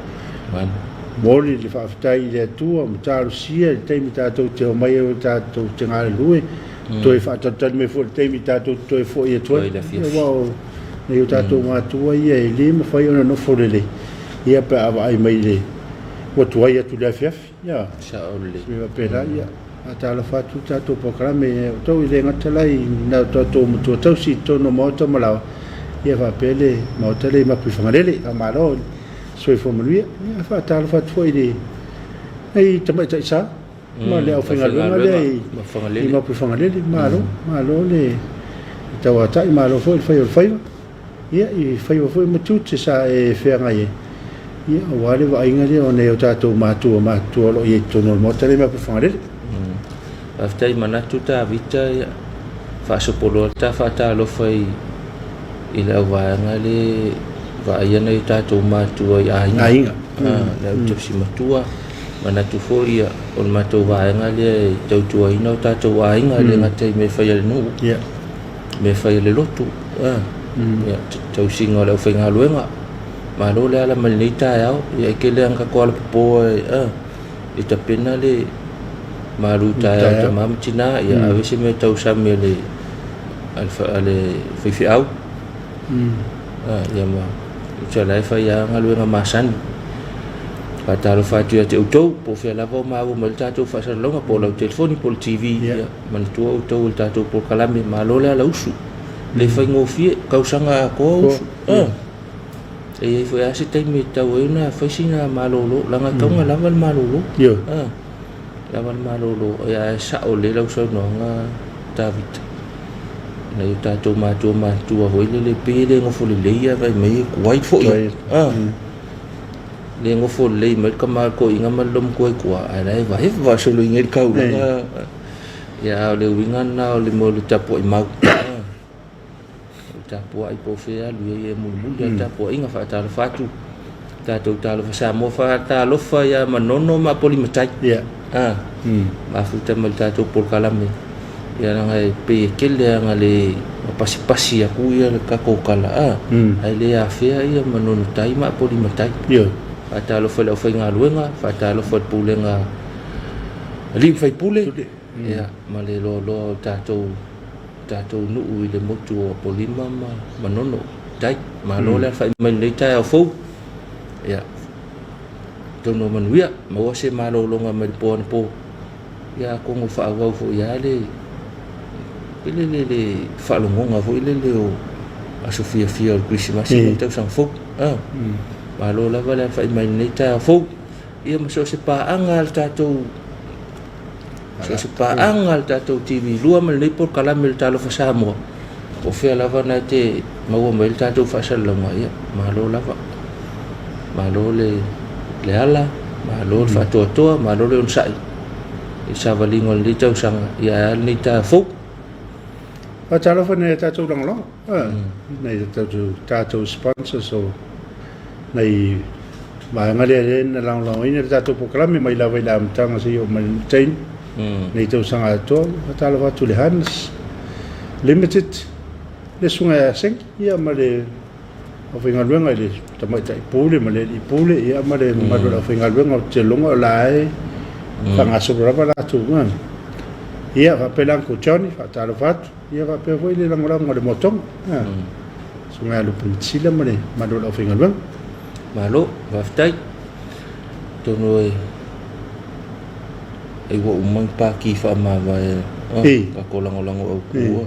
Momoli le faafetai i le Atua ma talosia i le taimi tatou te omai ai tatou te galulue, toe faatalitali mai foi i le taimi tatou te toe foi atu ai. Aua o nai o tatou matua ia e le mafai ona nofo lelei, ia pe a vaai mai i le ua tuai atu i le afiafi. Ia, Sao lelei. Se mea faapena, ia, faatalofa atu le tatou polokalame, e outou e le gata la i nai o tatou matua tausi i totonu o maota ma laoa, ia faapea le maota lea i Mapuifagalele. Faamalo i le soifua manuia. Ia, faatalofa atu foi i le nai tamaitai sa ma le aufaigaluega lea i Mapuifagalele. Malo, malo le tauatai, malo foi le fai o le faiva. Ia, i faiva foi ma tiute sa e feagai ai, ia, aua le vaaiga lea o nai o tatou matua matutua o lo o i ai i totonu o le Maota lenei ma Fagalele. Faafetai manatu Tavita, ia, faasopoloa le ta faatalofa i, i le auvaega le vaaia nai o tatou matua i aiga. Aiga. Ah, le au tausi matua. Manatu foi ia, o le matou vaega lea e tautuaina o tatou aiga, le gata i mea fai a le nuu. Yeah. Mea fai a le lotu, ia, tausiga o le aufaigaluega. Malo le ala mai lenei taeao, ia e tele lava ina tatou alapopo e tapena le malu taeao a tama ma tina, ia ave se mea e tausami a le, a le faifeau. Ia ma tusa la e fai lava galuega masani. Faatalofa atu ia te outou, po o fea lava o maua mai le tatou faasalalauga, po o lau telefoni po o le TV, ia manatua outou i le tatou polokalame, malo le ala usu. Le faigofie, tausaga atoa usu. E i ai foi lava se taimi e tatau ai ona fai sina malolo, leaga e tatau ona lava le malolo. Lava le malolo, ae sao lelei lau saunoaga Tavita. Nai o tatou matua matutua foi lele pei e le nofo lelei ae vaai mai e tuai foi. Le nofo lelei mai le tama toeaina ma le loomatua i tua, ae la e vaeva solo i le taulaga. Ia, a o le uiga lena o le mea o le tapuai mau. O le tapuai po o fea e alu i ai e mulimuli lava le tapuaiga. Faatalofa atu tatou Talofa Samoa, faatalofa ia Manono ma Apolimatai. Mafuta mai le tatou polokalame. Ia leaga e pei e tele lava ina le pasipasi atu ia le tatou tala, ae le afea ia Manono Tai ma Apolimatai. Faatalofa i le aufaigaluega, faatalofa i le pulega alii ma faipule, ia, ma le loaloa o tatou tatou nuu i le motu o Apolima ma Manono Tai. Malo le alafai mai i lenei taeao fou. Ia, atonu o manuia, maua se malologa mai le po anapo. Ia, atonu faaauau foi lava le le le le faalogoga foi lele o aso fiafia o le Kerisimasi ma le tausaga fou. Malo lava le alafai mai i lenei taeao fou. Ia ma so o se paaga a le tatou so o se paaga a le tatou TV 2 ma lenei polokalame o le Talofa Samoa, po o fea lava na te maua mai ai le tatou faasalalauga, ia, malo lava. Malo le, le ala, malo le faatoatoa, malo le onosai i le savaliga o lenei tausaga, ia ae a lenei taeao fou. Faatalofa nai a tatou lagolago, nai a tatou sponsors o nai vaega lea lea na lagolagoina le tatou polokalame mai lava i le amataga seia oo mai i le taimi nei tausaga atoa. Faatalofa atu i le Hans Limited, le Susuga ia Sengi ia ma le aufaigaluega i le tamaitai pule ma le alii pule ia ma le mamalu o le aufaigaluega. Ou te lagona o la e faagasolo lava latou. Ia faapea le Uncle Johnny, faatalofa atu. Ia faapea foi le lagolago a le Motoga, Susuga ia Lupe Matisila ma le mamalu o le aufaigaluega. Malo, faafetai. Atonu e ai ua uma ni paki faamavae a tatou lagolago autu.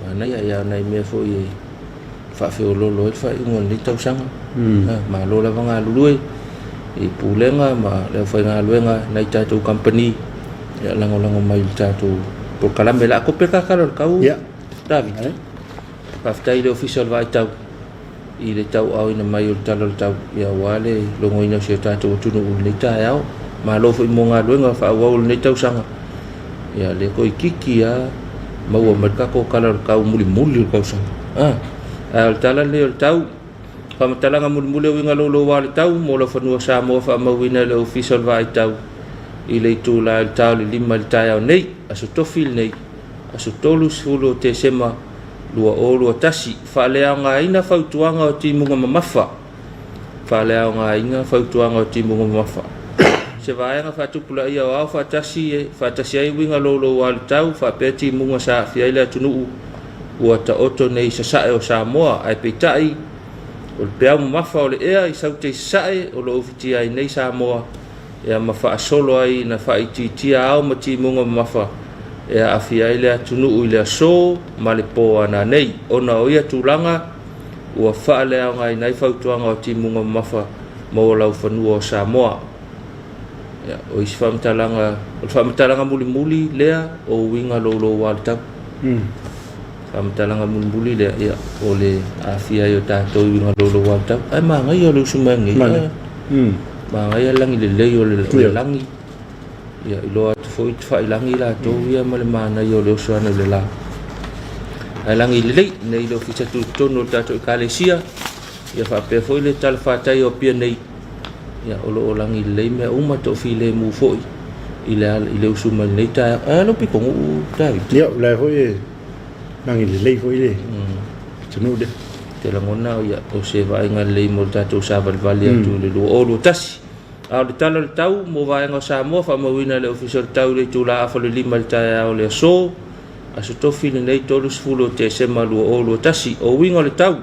Manaia, ia o nai mea foi e faafeoloolo ai le faaiuga o lenei tausaga. Malo lava galulue i pulega ma le aufaigaluega nai tatou kamupani ia lagolago mai i le tatou polokalame. O le a kope le tatalo a le tau David. Faafetai i le Ofisa o le Vaai Tau i le tauaaoina mai o le tala o le tau ia aua le logoina o si o tatou atunuu i lenei taeao. Malo foi mo galuega faaauau o lenei tausaga. Ia lea toeitiiti lava maua mai le tatou tala o le tau mulimuli o le tausaga. Ae o le tala lenei o le tau, faamatalaga mulimuli e uiga louloua le tau mo lau fanua Samoa faamauina e le Ofisa o le Vaai Tau i le itula i le ta o le 5 i le taeao nei, aso Tofi lenei, aso 30 o Tesema. 2021. Faaleaogaina fautuaga o timuga mamafa. Faaleaogaina fautuaga o timuga mamafa. Se vaega faatupulaia o ao faatasi faatasi ai uiga louloua o le tau faapea timuga sa aafia ai le atunuu ua taoto nei i sasae o Samoa, ae peitai, o le peau mamafa o le ea i Saute i sasae o lo o ufitia ai nei Samoa ea ma faasolo ai ina faaitiitia ao ma timuga mamafa e aafia ai le atunuu i le aso ma le po a nanei. Ona o ia tulaga, ua faaleaogaina ai fautuaga o timuga mamafa mo laufanua o Samoa. Ia, o isi faamatalaga, o le faamatalaga mulimuli lea o uiga louloua o le tau. Faamatalaga mulimuli lea, ia, o le aafia ai o tatou i uiga louloua o le tau. Ae manaia o le usu mai nei. Manaia. Manaia le lagi lelei o le, o le lagi. Ia, iloa atu foi tafailangi latou ia ma le manaia o le oso ane o le la. Ae lagi lelei nei le ofisa tutotonu o le tatou ekalesia. Ia faapea foi le talafatai o Apia nei, ia o lo o lagi lelei mea uma, toafilemu foi i le, i le usu mai lenei taeao. Ae lou pitonuu David. Ia, o la foi e lagi lelei foi le pitonuu lea. Te lagona ia, o se vaaiga lelei mo le tatou savalivali atu i le 2021. A o le tala o le tau mo vaega o Samoa, faamauina e le Ofisa o le Tau i le itula afa o le 5 i le taeao o le aso, Aso Tofi lenei 30 o Tesema 2021. O uiga o le tau.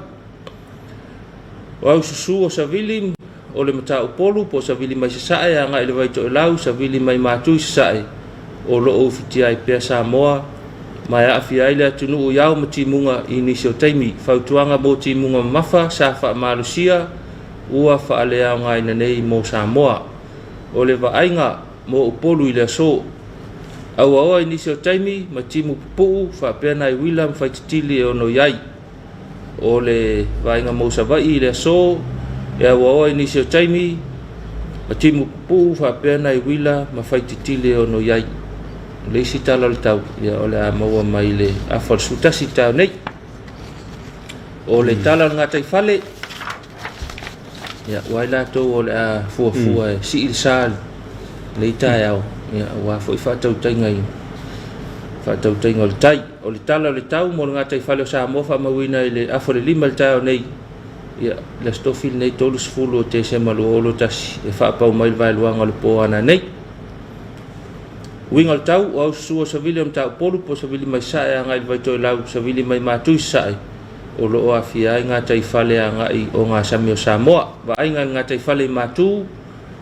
O aususu o savili o le Mataupolu po o savili mai Sasae agai i le Vaitoelau, savili mai Matu i Sasae, o lo o ufitia ai pea Samoa ma e aafia ai le atunuu i ao ma timuga i nisi o taimi. Fautuaga mo timuga mamafa sa faamalosia ua faaleaogaina nei mo Samoa. O le vaaiga mo Upolu i le aso. Auaoa i nisi o taimi ma timu pupuu faapea nai uila ma faititili e ono i ai. O le vaaiga mo Savaii i le aso, e auaoa i nisi o taimi, ma timu pupuu faapea nai uila ma faititili e ono i ai. O le isi tala o le tau, ia o le a maua mai le afa o le 11 i le taeao nei. O le tala o le gataifale, ia, ua ai latou o le a fuafua e sii le sa lenei taeao, ia, aua foi faatautaiga i faatautaiga o le tai. O le tala o le tau mo le gataifale o Samoa faamauina i le afa o le 5 i le taeao nei, ia, le Aso Tofi lenei 30 o Tesema 2021, e faapau mai le vaeluaga o le po a nanei. Uiga o le tau, o aususu o savili o Mataupolu po o savili mai Sasae agai i le Vaitoelau, savili mai Matu i Sasae, o lo o aafia ai gataifale agai o gasami o Samoa. Vaaiga i le gataifale i Matu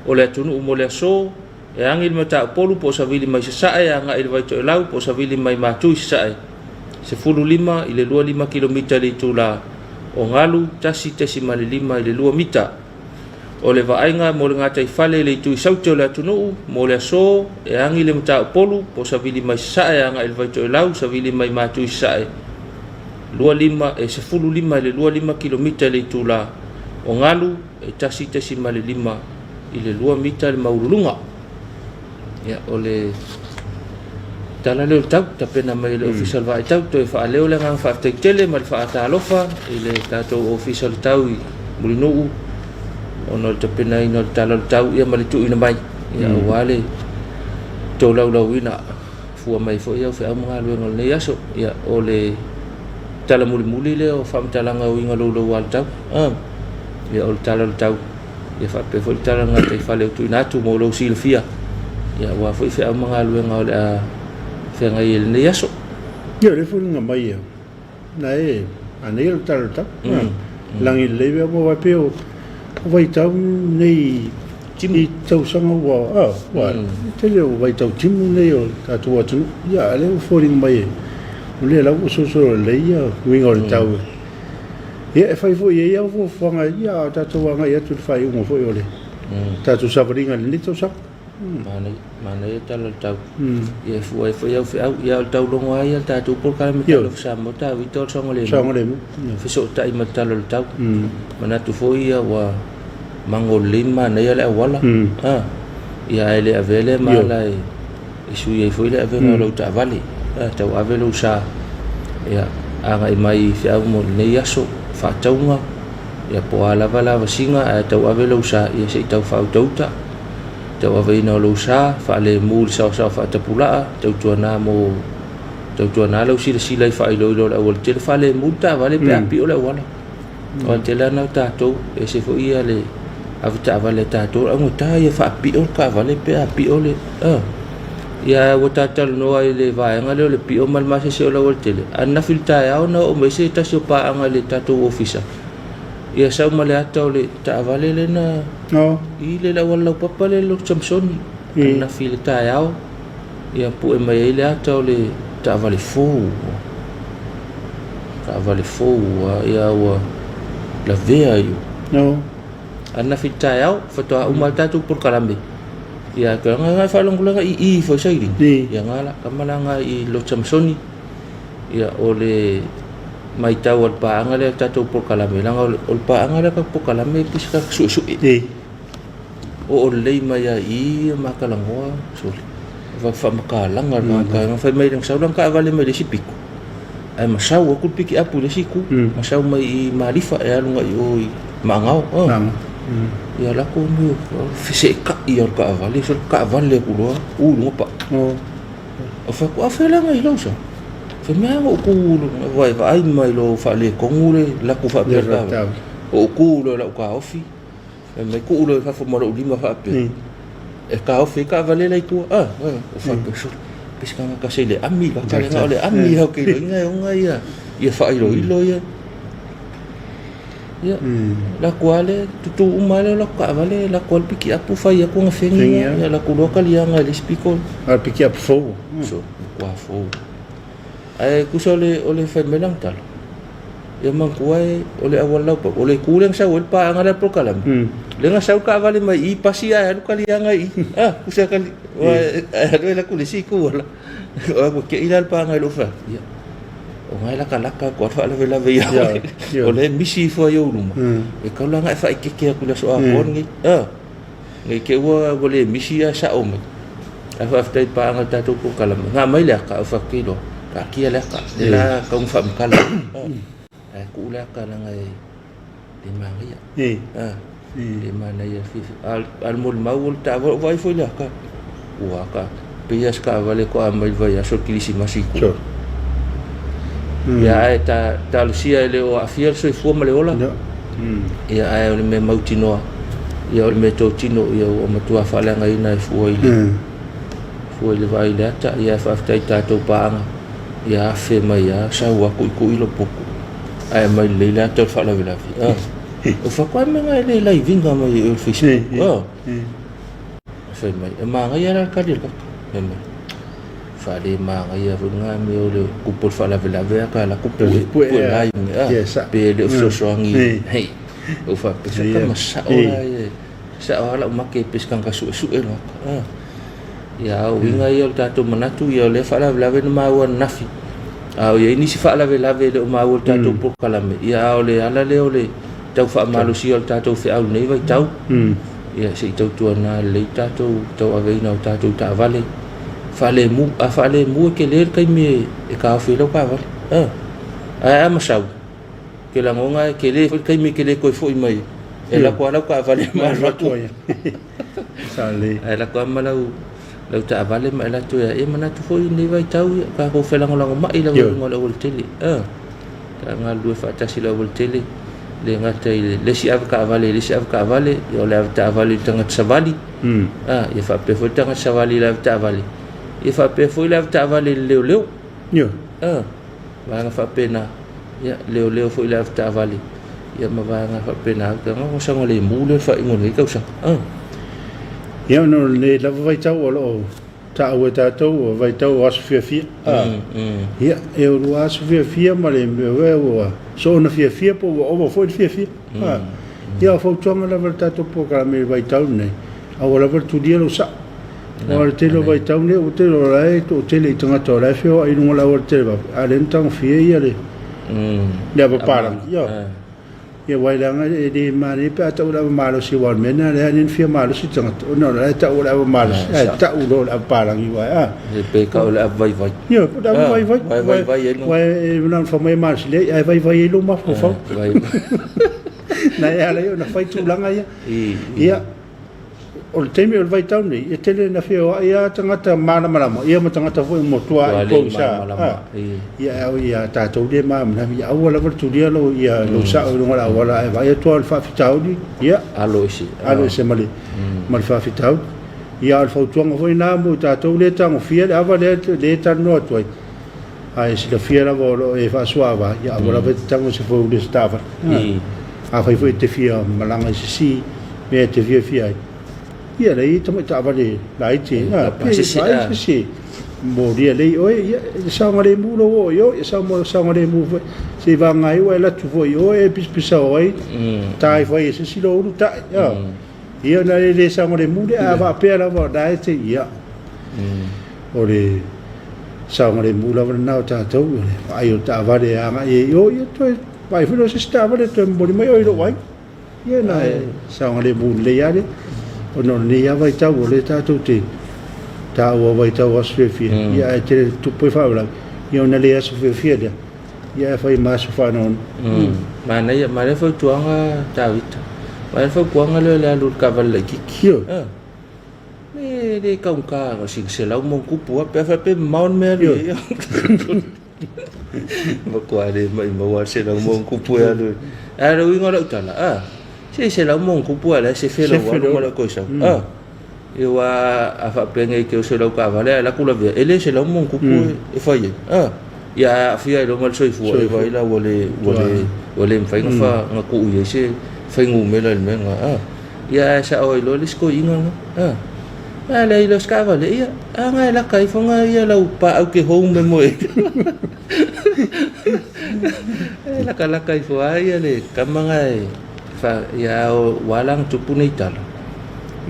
o le atunuu mo le aso, e agi le Mataupolu po o savili mai Sasae agai i le Vaitoelau po o savili mai Matu i Sasae, 15 i le 25 kilomita i le itula, o galu 1.5 i le 2 mita. O le vaaiga mo le gataifale i le itu i saute o le atunuu mo le aso, e agi le Mataupolu po o savili mai Sasae agai i le Vaitoelau, savili mai Matu i Sasae, 25, e 15 i le 25 kilomita i le itula, o galu e 1.5 i le 2 mita le maualuluga. Ia, o le tala lea o le tau, tapena mai e le Ofisa o le Vaai Tau, toe faaleo le agaga faafetai tele ma le faatalofa i le tatou Ofisa o le Tau i Mulinuu, ona o le tapenaina o le tala o le tau ia ma le tuuina mai, ia aua le tolaulauina fua mai foi au feau ma galuega o lenei aso. Ia, o le tala mulimuli lea o faamatalaga uiga louloua o le tau. Ia, o le tala o le tau. Ia faapea foi le tala o le gataifale ua tuuina atu mo lou silafia, ia aua foi feau ma galuega o le a feagai ai i lenei aso. Ia, o lea foi luga mai ia, na e manaia le tala o le tau. Lagi lelei mea uma, aua e pei o vaitau nei i tausaga ua, ua tele o vaitau timu nei o le tatou atunuu. Ia, a o lea ua foliga mai o lea lava ua solosolo lelei ia uiga o le tau. Ia, e fai foi i ai au fuafuaga ia a o tatou agai atu i le faaiuga foi o le tatou savaliga i lenei tausaga. Manaia, manaia tala o le tau. Ia e fua ai foi au feau. Ia o le taulogo lava ia o le tatou polokalame Talofa Samoa Tavita o le saogalemu. Saogalemu. Fesootai ma le tala o le tau. Manatu foi ia ua mago lelei ma manaia le auala. Ia ae le avea lea mala e e sui ai foi le avega o lau taavale, tau ave lou sa ia agai mai i feau mo lenei aso, faatauga, ia po o a lava lavasiga ae tau ave lou sa ia se i tau faautauta, tauaveina o lou sa, faalemu i le saoasao faatapulaa, tautuana mo Tautuana lau silasila i faailoilo o le aualatele, faalemu le taavale pe a pio le auala. O le tele lava na o tatou, e ese foi ia le avetaavale a tatou, o le augata ia faapio le taavale pe a pio le... Ia ua ta talanoa i le vaega lea o le pio ma le masese o le aualatele, ananafi i le taeao na oo mai se tasi o paaga i le tatou ofisa, ia sau ma le ata o le taavale lea na i le auala laupapa lea i le Lotu Samasoni, ananafi i le taeao. Ia pue mai ai le ata o le taavale fou. Taavale fou ia ua lavea i No. Ananafi i le taeao faatoa uma le tatou polokalame. Ia toe nga nga faalongolaga i i foi saili. Ia nga la kama la nga i Lotu Samasoni. Ia o le maitau a le paaga lea tatou polokalame leaga o le paaga lea ka polokalame pisa ka suesue. Oo lelei mai lava i i ma talanoa, sole, faamatalaga le tagata, fai mai na sau lana taavale mai le isi pito, ae masau atu le pikiapu i le isi itu, masau mai i Malifa e alu agai i o i Maagao. Ia latou mea feseetai lava o le taavale, sole taavale atu loa, u i luga pau. Ou fai atu, a fea la nai lau sa? Fai mai, a na ou tu vaai mai loa ua faaletonu le latou faapea i le taavale. Ou tu loa i lau taofi, Fai mai, tuu loa i fafo ma lou lima faapea, e taofi ai taavale la i tua. Ah, o faapea, sole, pe se tagata se i le ami vata le o le ami hau ke iloina e ona ia, ia faailoilo ia. Ia, la atu lava le, tutu uma lava le latou taavale, la atu lava le pikiapu fai atu ona fegi, ia la atu loa kaliaga i le isi pito. A le pikiapu fou. So, matua fou. Ae tusa o le, o le fai mai lana tala, Ia manatua e, o le auala laupapa, o le itu lea na sau ai le paaga lea polokalame, lea na sau le taavale mai i i, pasi ae alu kaliaga i i. A, tusa kali, ae alu ai atu i le isi itu ala. Ua tei la le paaga i lou fai atu, ia, o na e latalata atu lava le faalavelave ia oe, o lea e misi ifo ai i ou luma, e tatau la ona e faaeteete atu i le aso atoa lenei. A, ne i te i ua le misi ae sao mai. Ae faafetai i paaga i le tatou polokalame. Na aumai le ata, ou fai atu, iloa, taatia le ata, lea la tau ina faamatala. Ae tuu le ata leaga e le manaia. Le manaia fiafia. A o le molimau o le taavale, ou vaai foi i le ata, ua ata, pei lava se taavale faatoa aumai i le vaiaso o le kerisimasi i tua. Ia ae talosia e le o aafia le soifua ma le ola. Ia ae o le mea mautinoa, ia o le mea totino ia ua matua faaleagaina e fua i le fua i le vaai i le ata. Ia ae faafetai i tatou paaga, ia afe mai lava sau lava tuitui lou potu ae aumai lelei le ata o le faalavelave. O fai atu, a mea na e le live ina mai i le Facebook. Fai mai, e manaia la le tali a le kaka. Fai mai, faalemanaia foi lena mea o le tupu o le faalavelave a ka alu atu pue, pue lai mai, a, pe le o fesoasoani, hei, ou faapea, se tama sao la ia, sao lava lau make pe se tagata suesue le tagata, a. Ia, a o uiga ia o le tatou manatu, ia o lea faalavelave na maua ananafi, a o i ai nisi faalavelave e le o maua i le tatou polokalame, ia a o le ala lea o le tau faamalosia o le tatou feau i lenei vaitau, ia se i tautuana lelei tatou tauaveina o tatou taavale faalemu. A faalemu e tele le taimi e taofi ai lau taavale. A, ae a masau, ke lagona e tele foi le taimi e te le toe foi mai e alu atu lava lau taavale ma alu atu. Ae alu atu lava ma lau lau taavale ma e alu atu e manatu foi i lenei vaitau ia tatou felagolagomai lava i luga o le aualatele. A. Ta galulue faatasi i le aualatele, le gata i le isi avetaavale i le isi avetaavale, ia o le avetaavale i le tagata savali, a, ia faapea foi le tagata savali i le avetaavale, ia faapea foi le avetaavale i le leoleo. A, vaega faapena, ia leoleo foi i le avetaavale, ia ma vaega faapena, ou te lagona ua saogalemu lea faaiuga o lenei tausaga. A. Ia ona o lenei lava vaitau o lo o taua e tatou ua vaitau o aso fiafia. Ia, e o lua aso fiafia ma le mea ua soona fiafia po ua ova foi le fiafia. Ia, o fautuaga lava le tatou polokalame i le vaitau lenei, aua lava le tulia lou sao. Aua o le tele o vaitau nei, ua tele o la e toatele i tagata o la e feoai i luga o le auala televave, a o lea na tagofia ia le ava palagi. Ia. Ia aua leaga e le manaia pe a tau o le ava malosi aua o le mea lena lea na fia malosi le tagata ona o la e tau o le ava malosi ae tau loa o le ava palagi aua a Pe tau o le ava vaivai. Ia o le ava vaivai. Aua e vaivai ai aua e na ona fai mai e malosi leai ae vaivai ai lou mafaufau. Na e ala ai ona fai tulaga ia. Ia. o le taimi o le vaitau nei, e tele ina feoai lava tagata malamalama, ia ma tagata foi motua i pogisa. Ia, e ia tatou le malamalama, ia aua lava le tulia lou, ia, lou sao i luga o le auala, ae vaai atu lava o le faafitauli, ia, alo ese, alo ese ma le, ma le faafitauli. Ia, a o le fautuaga foi lena mo i tatou lea e tagofia le ava lea, lea e talanoa atu ai, a e silafia lava o lo o e faasuaava, ia aua lava e te tago i se foe uli o se taavale. Afai foi e te fia malaga i se isi mea e te fiafia ai, ia leai e tamai taavale laiti, pe vaai se isi molia lelei oe, ia e saogalemu lou oo i o, ia saogalemu foi, seivaga ai ua e alu atu foi i o e pisapisao ai, ta ifo ai e se isi lou ulu ta'i. Ia ona e le saogalemu lea, a faapea lava o lena e te, ia, o le saogalemu lava lena o tatou, o le vaai o taavale e agai ai i o, ia toe vaai foi lea o se isi taavale e toe momoli mai oe i lou aiga. Ia na e saogalemu lelei lava lea. Ona o lenei lava vaitau o lea tatou te taua vaitau aso fiafia, ia ae tele tupu ai faalavelave, ia ona le aso fiafia lea, ia ae fai ma aso faanoanoa. Manaia, manaia fautuaga Tavita. Manaia fautuaga lea o le alu i le taavale laitiiti. Ioe. E le taugata na o sina 100 ma ona tupu lava pe a faapea e mamao le mea e alu i ai. Matua le maumau lava le 100 ma ona tupu e alu ai. Ae o le uiga o lau tala, a, se 100 ma ona tupu a o la e sefe lau alu ma lau toe sau. A, aua a faapea nei e te oso i lau taavale ae alu atu lavea, e le 100 ma ona tupu e fai ai. A, ia ae aafia ai loa ma le soifua, e vaai la ua le, ua le, ua le mafai ona tuu i ai se fuainumera i le mea lena. A. Ia ae sao ai loa le isi toeaina lena. A, a leai loa se taavale, ia, a na e lata ifo na ia lau paau ke hou me moe. E latalata ifo lava ia le tama na e fa, ia ua ala ona tupu nei tala,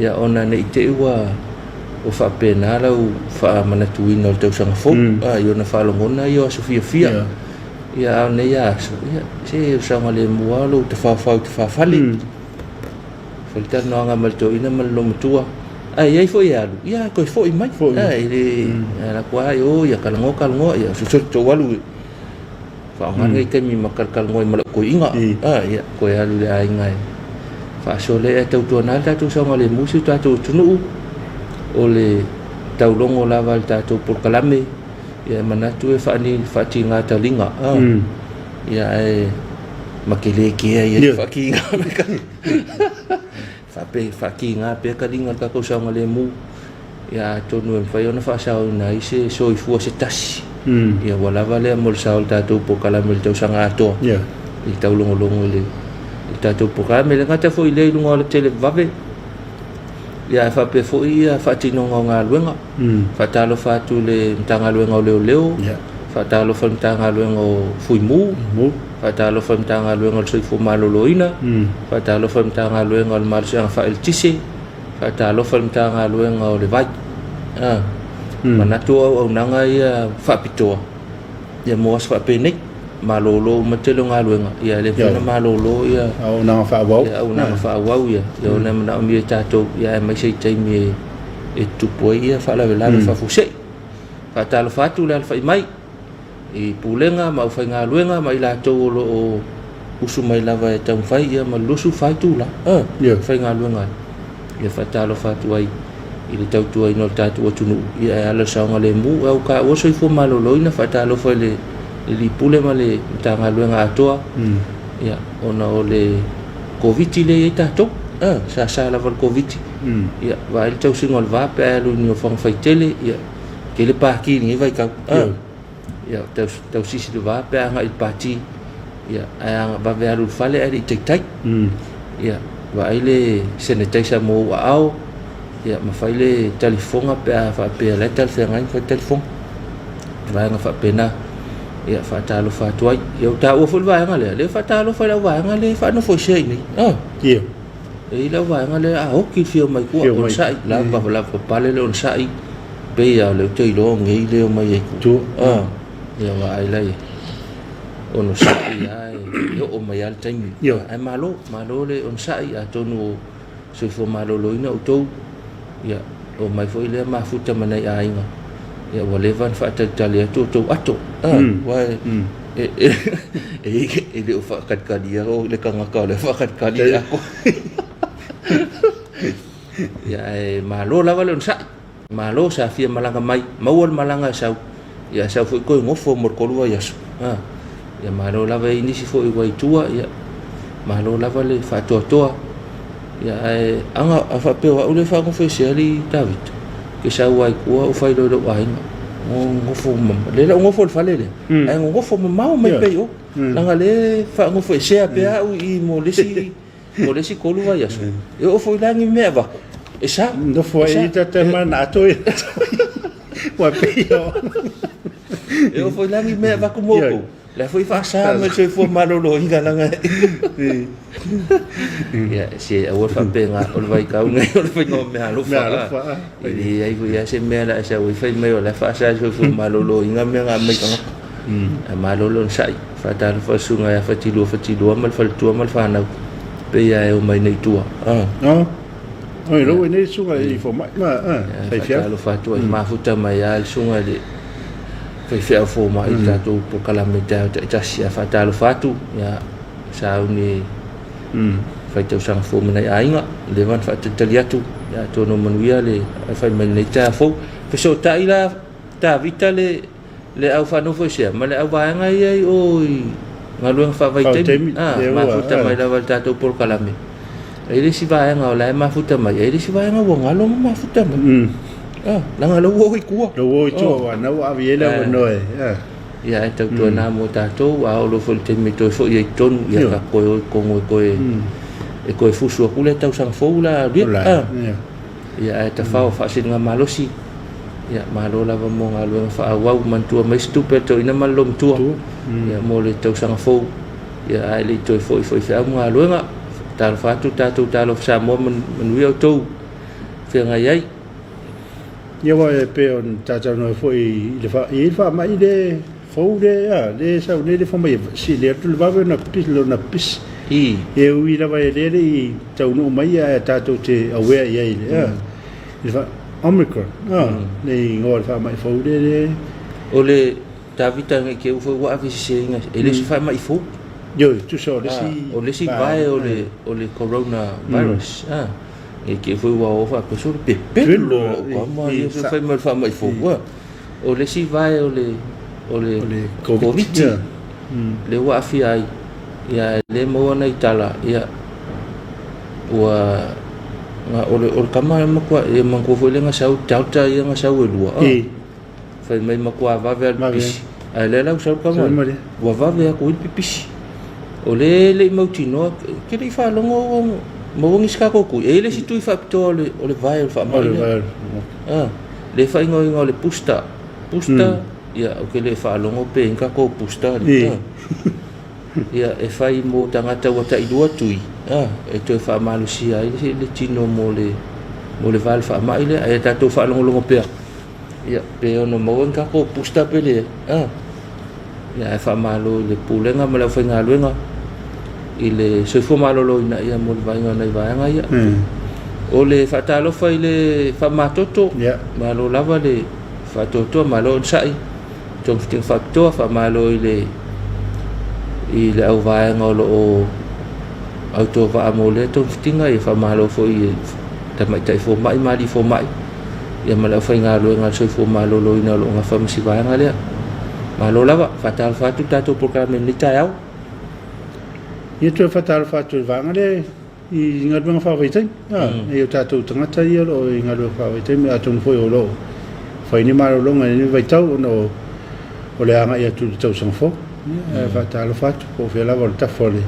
ia ona ne i te i ua ua faapena lau faamanatuina o le tausaga fou, a, i ona faalogona ia o aso fiafia. Ia a o nei aso, ia, se o saogalemu lava lou tafaofao i tafafale. Fai le talanoaga ma le toeaina ma le loomatua, ae i ai foi e alu, ia toe foi mai. Foi. E le alu atu lava i o, ia talanoa talanoa, ia sosoli tou alu i faaaoga lenei taimi ma talatalanoa ai ma lau toeaina. Ia toe alu i le aiga e faasoa lea, ae tautuana le tatou saogalemu i si o tatou atunuu, o le taulogo lava i le tatou polokalame, ia e manatu e faatiga taliga. Ia ae ma te le kea ia te whaakiinga me ka whaape whaakiinga pea ka ringa le tatou saogalemu ia atonu e mafai ona faasaoina ai se soifua se tasi ia ua lava lea mo le sao o le tatou polokalame i le tausaga atoa i le taulogologo i le tatou polokalame. E le gata foi i lea i luga o le televave ia ae faapea foi ia faatinoga o galuega. Faatalofa atu i le Matagaluega o Leoleo, faatalofa i le Matagaluega o Fuimu, faatalofa i le Matagaluega o le Soifua Maloloina, faatalofa i le Matagaluega o le Malosiaga Faaeletise, faatalofa i le Matagaluega o le Vai. Manatu o auaunaga ia faapitoa ia mo aso faapenei. Malolo uma le tele o galuega, ia e le mafai ona malolo ia auaunaga faaauau. Ia auaunaga faaauau ia, ia ona e manaomia e tatou, ia aemaise i taimi e tutupu ai ia faalavelave faafuasei. Faatalofa atu le alafai mai i Pulega ma aufaigaluega ma i latou o lo o usu mai lava e taumafai ia ma le 24 itula e faigaluega ai. Ia faatalofa atu ai i le tautuaina o le tatou atunuu ia e ala i le saogalemu. Au taua soifua maloloina, faatalofa i le Alii Pule ma le Matagaluega atoa ia ona o le Koviti lea e i ai tatou. Sa sa lava le Koviti. Ia vaai le tausiga o le va pe a e alu i ni ofaga faitele, ia tele pati i lenei vaitau. Ia tausisi le va pe a agai i le pati, ia ae vave alu i le fale ae le i taitai. Ia vaai le sanitizer mo ou aao, ia ma fai le talifofoga pe a faapea o la e talafeagai ma fai le talifofoga. Vaega faapena. Ia faatalofa atu ai. Ia ua taua foi le vaega lea, lea e faatalofa i lau vaega lea e faanofoesea i inei. Ia. E i ai lau vaega lea a oti le fia omai tua, onosai, lava lavapapale le onosai, pei lava o lea ou te iloa nei le omai ai tua. Ia vaai la i ai. Onosai lava e oo mai lava le taimi. Ae malo, malo le onosai, atonu o soifua maloloina outou, ia omai foi lea mafuta ma nai aiga, ia ua leva ona faatalitali atu outou ato. Aua e le o faatalitali le tagata o lea e faatalitali le ato. Ia ae malo lava le onosai. Malo sa fia malaga mai, maua le malaga e sau, ia sau foi toe gofo mo le 3 vaiaso. Ia malo lava i nisi foi ua i tua, ia malo lava le faatoatoa. Ia ae aga a faapea o au lea e faagofo esea alii Tavita, ke sau lava i tua ou fai loa i lou aiga, gogofo lea la ou gofo i le fale lea, ae gogofo mamao mai pea i o. Leaga lea e faagofo esea pea au i i mo le isi mo le isi 3 vaiaso. E oo foi la ni mea avatu, e sa. Nofo ai i tata ma na ato ia. Ua pei o. E oo foi la ni mea avatu mo outou. La foi faasa mai le soifua maloloina leaga ia se aua le faapena o le vaitau lenei o le faiga o meaalofa. Meaalofa. E leai foi lava se mea o le a e sau ai fai mai o la e faasa le soifua maloloina mea na aumai tagata. Ae malo le onosai. Faatalofa i le susuga ia Fatilua Fatilua ma le faletua ma le fanau pei lava e omai nei i tua. Oi, lou nei susuga i fomai ma faifeau. Faatalofa atu ai, mafuta mai lava le susuga i le faifeau fomai i le tatou polokalame i taeao taitasi. Ae faatalofa atu, ia, sauni fai tausaga fou ma nai aiga, leva ona faatalitali atu, ia atonu o manuia le fai mai lenei taeao fou. Fesootai la Tavita le le au faanofoesea ma le au vaega ia i o i galuega faavaitaimi, mafuta mai lava i le tatou polokalame. E i ai le isi vaega o la e mafuta mai, e i ai le isi vaega ua galo ma mafuta mai. Leaga o la ua o i tua. La ua o i tua, aua na ua ave i ai le avanoa e. Ia ae tautuana mo tatou, a oo loa foi i le taimi e toe foi ai i totonu, ia ka toe o i totonu e toe e toe fusu atu le tausaga fou la a. Ia ae tafao faasiliga malosi, ia malo lava mo galuega faaauau, manatua mai se tupe a le toeaina ma le lomatua, ia mo le tausaga fou, ia ae le i toe foi foi feau ma galuega. Talofa atu tatou talofa Samoa manuia outou feagai ai. Ia aua e pei ona talatalanoa ai foi i le e i ai le faamai le fou le a le sau nei le fai mai e sili atu le vave ona pipisi lona pipisi. E ui lava e le i taunuu mai ae tatou te aware i ai i le a i le Omicron a le igoa o le faamai fou le le. O le Tavita nei te ua foi ua ave seseina e le o se faamai fou. Ioe, tusa o le isi o le isi vae o le o le corona virus a. Nei te foi ua o faapea solo pepelo au kama ia se fai mai le faamai fou a. O le isi vae o le o le Koviti lea ua aafia ai, ia lea e maua nai tala, ia ua o le o le tama e matua e manatua foi lea na sau Delta ia na sau e lua a. Fai mai matua vave lava le pipisi. Ae lea la ua sau le tama ua vave atu ai le pipisi. O lea e le i mautinoa, ke le i faalogo maua nisi tatou tui. E i ai le isi tui faapitoa o le o le vae o le faamai lea. A, le faaigoaina o le booster. Booster, ia ou te le faalogo pe i ai ni tatou booster. Ia e fai mo tagata ua tailua tui, a, e toe faamalosia ai le tino mo le mo le va o le faamai lea. Ae tatou faalogologo pea. Ia, pe ono maua ni tatou booster pe leai. A. Ia, ae faamalo i le Pulega ma le aufaigaluega i le soifua maloloina ia mo le vaaiga o nai vaega ia. O le faatalofa i le faamamatoto, malo lava le faatoatoa, malo onosai, togafitiga faapitoa, faamalo i le i le auvaega o lo o autovaa mo lea togafitiga, ia faamalo foi i tamaitai fomai ma alii fomai. ia ma le aufaigaluega a le Soifua Maloloina o lo o nafa ma si vaega lea. Malo lava, faatalofa atu le tatou polokalame i lenei taeao. Ia toe faatalofa atu i le vaega lea i galuega faavaitaimi. Nei o tatou tagata ia o lo o i galuega faavaitaimi, atonu foi o lo o fai ni malologa i lenei vaitau ona o le agai atu i le tausaga fou. Ia, faatalofa atu po o fea lava o le tafa o le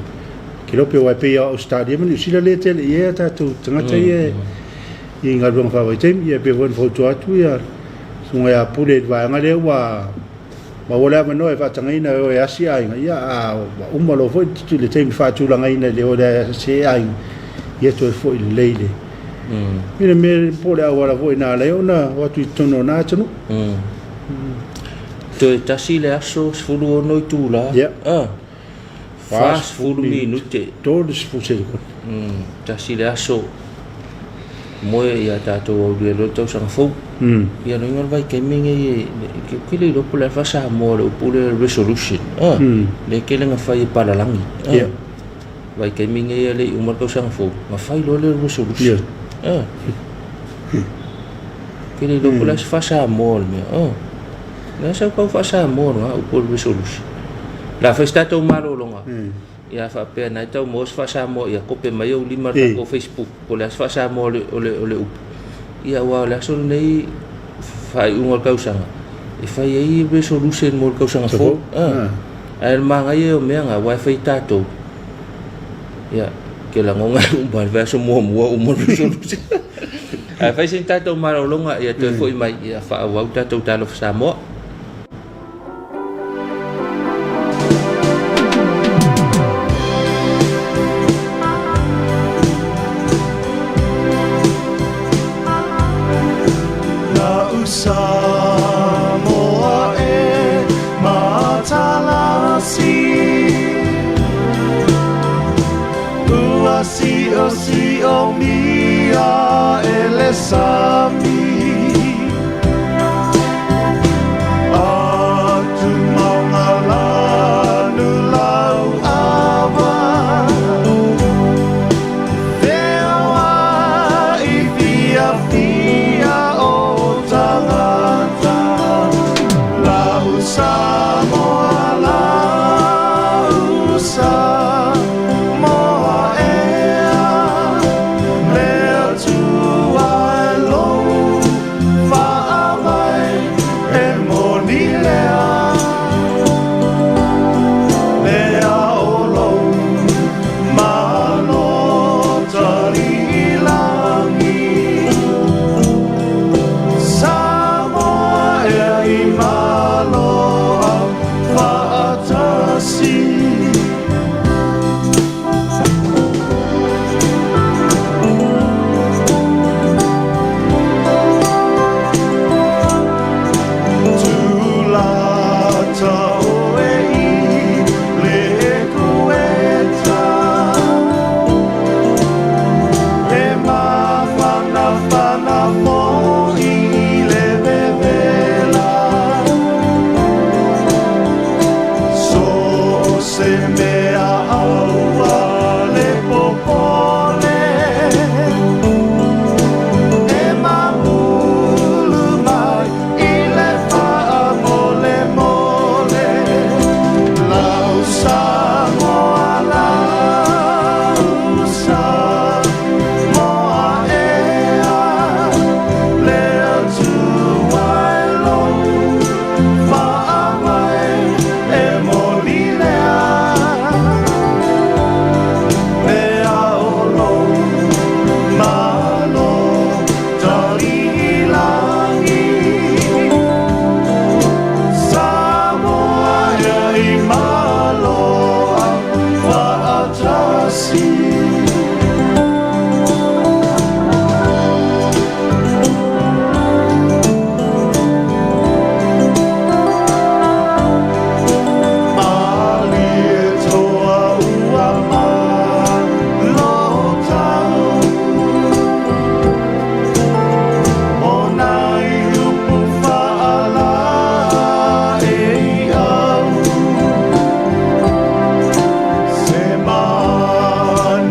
kelope, aua e pei lava o Ausetalia ma Niu Sila lea e tele i ai a tatou tagata ia i galuega faavaitaimi. Ia pei foi ona fautua atu ia susuga ia Pule i le vaega lea ua maua le avanoa e faatagaina e o e asi aiga, ia a ua uma loa foi le taimi faatulagaina i le o e asi aiga, ia toe foi lelei le i le mea po o le auala foi na ala ai ona o atu i totonu o na atunuu. Toe tasi le aso, 16 itula. Yeah. 40 minute. 30 sekone. Tasi le aso moe ia tatou aulia loa le tausaga fou. Ia loiga o le vaitaimi lenei e ke le iloa po o le a le faa-Samoa o le upu lea resolution. Lea e tele na fai e palalagi. Vaitaimi lenei e le i uma le tausaga fou, na fai loa le resolution. A. Ke le iloa po o le a se faa-Samoa o le mea. A. Le a sau kau faa-Samoa o lena upu o le resolution. O le a fai se tatou malologa, ia faapea na e tau maua se faa-Samoa ia kope mai ou lima i le tatou Facebook po o le a se faa-Samoa o le, o le, o le upu. Ia aua o le aso lenei faaiuga o le tausaga e fai ai resolution mo le tausaga fou. A. Ae o le manaia ia o mea na, aua e fai e tatou. Ia, ke lagona e uma le vaiaso muamua uma le resolution. Ae fai sina tatou malologa ia toe foi mai ia faaauau tatou Talofa Samoa. La'u Samoa e matalasi Ua siosiomia e le sami Atu maunga lanu lau ava Feoai fiafia o tagata Lau Samoa lau Samoa ea Le Atua e lou faavae e moni lea Lea o lou Malo taliilagi Samoa ea i malo aufaatasi. Tulata oe i le kueta E mafanafana foi i le vevela So se mea aua le popole E mamulu mai i le faamolemole Lau Samoa lau Samoa ea Le Atua e lou faavae e moni lea Lea o lou malo taliilagi Samoa ea i malo aufaatasi. Malietoa ua malo tau O nai upu faalaei au Se manu.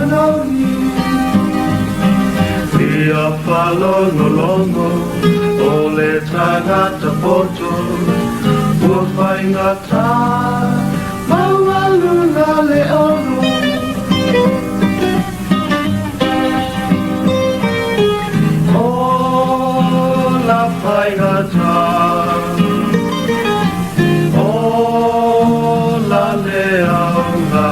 manauni Fia faalogologo o le tagata poto Ua faigata maualuga le ono O la faigata O la le aoga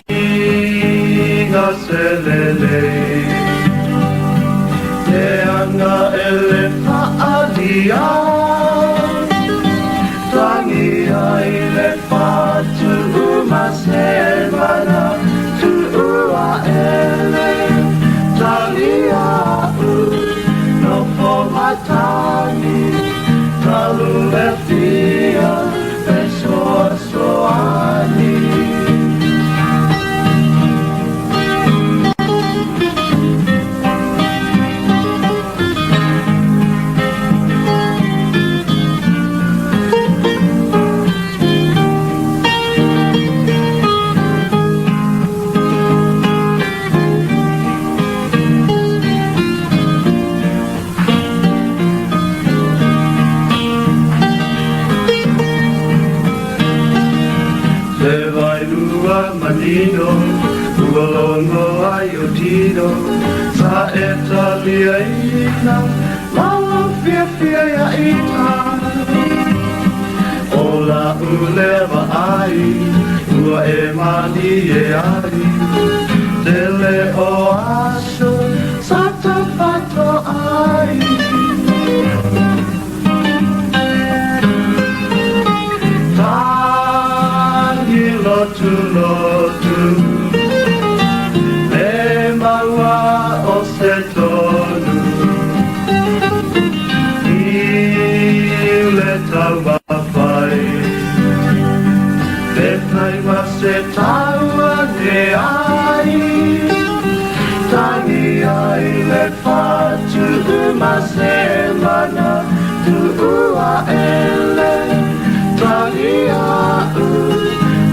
Piga selelei Leaga e le faaalia Tagi ai le fatu ma se mana Tuua e le talia u Nofo matagi Talu le fia Fesoasoani Le vailua manino Ua logo ai o tino Sa e taliaina Ma ua fiafia ia ita O la'u lea vaai Ua e malie ai Tele o aso Sa tafato ai Tagi lotu lotu Le maua o se tonu I le taumafai Pe fai ma se taua ne ai Tagi ai le fatu ma se mana Tuua e le talia u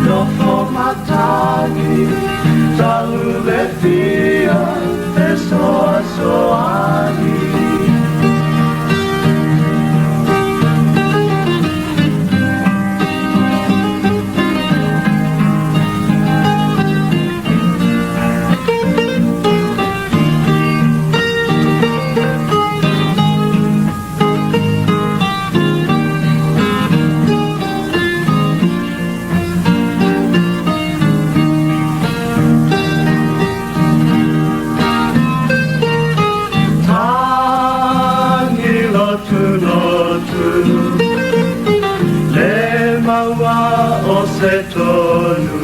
Nofo matagi Talu le fia Fesoasoani Tagi lotu lotu Le maua o se tonu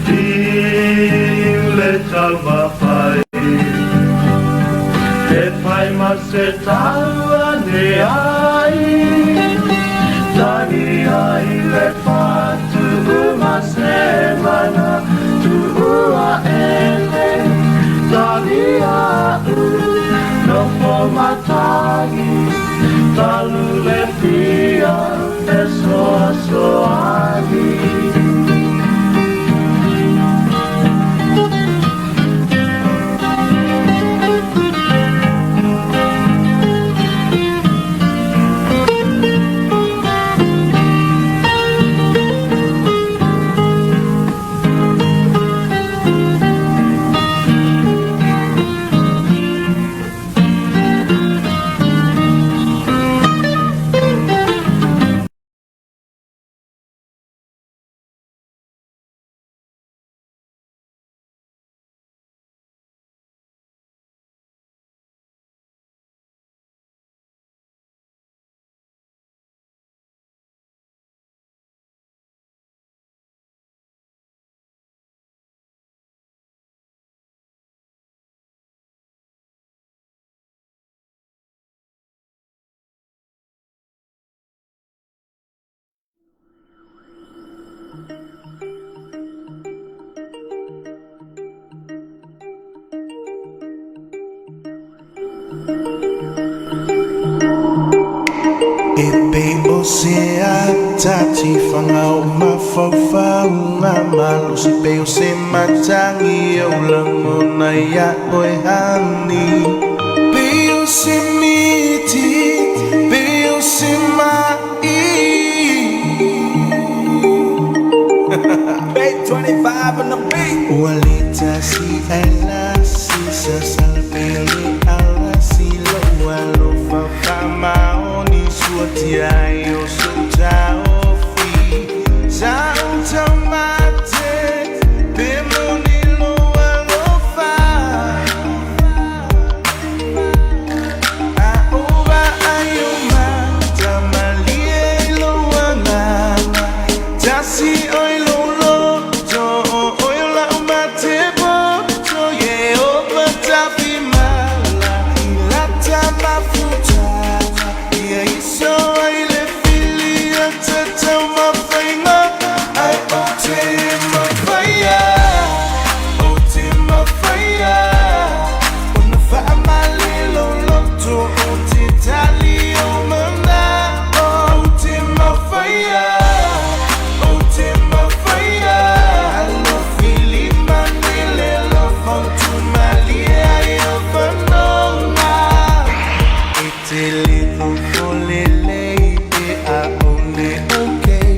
Fiu le taumafai Pe fai ma se taua ne ai Tagi ai le fatu ma se mana Tuua e le talia u Nofo matagi Talu le fia Fesoasoani E pei o se ata tifaga o mafaufauga malosi pei o se matagi ou lagona iā oe hani Pei o se miti pei o se ma'i Bay 25 on the beat. Ua le tasi ae lasi sasala pei o le alasi Lou alofa faamaoni suatia ai o sou taofi Sa ou taumate pe moni lou alofa A ou vaai o matamalie i lou agaga Tasi oe lou loto o oe o la'u matepoto Ieova tafimala i lata mafutaga Ia iso ai le filia tatau mafaiga Ai ou te mafaia ou te mafaia Ona faamalilo loto ou te tali o mana'o Ou te mafaia ou te mafaia Alofilimani le alofa utumalie ai o fanoga E te le fofolelei pe aʻole okay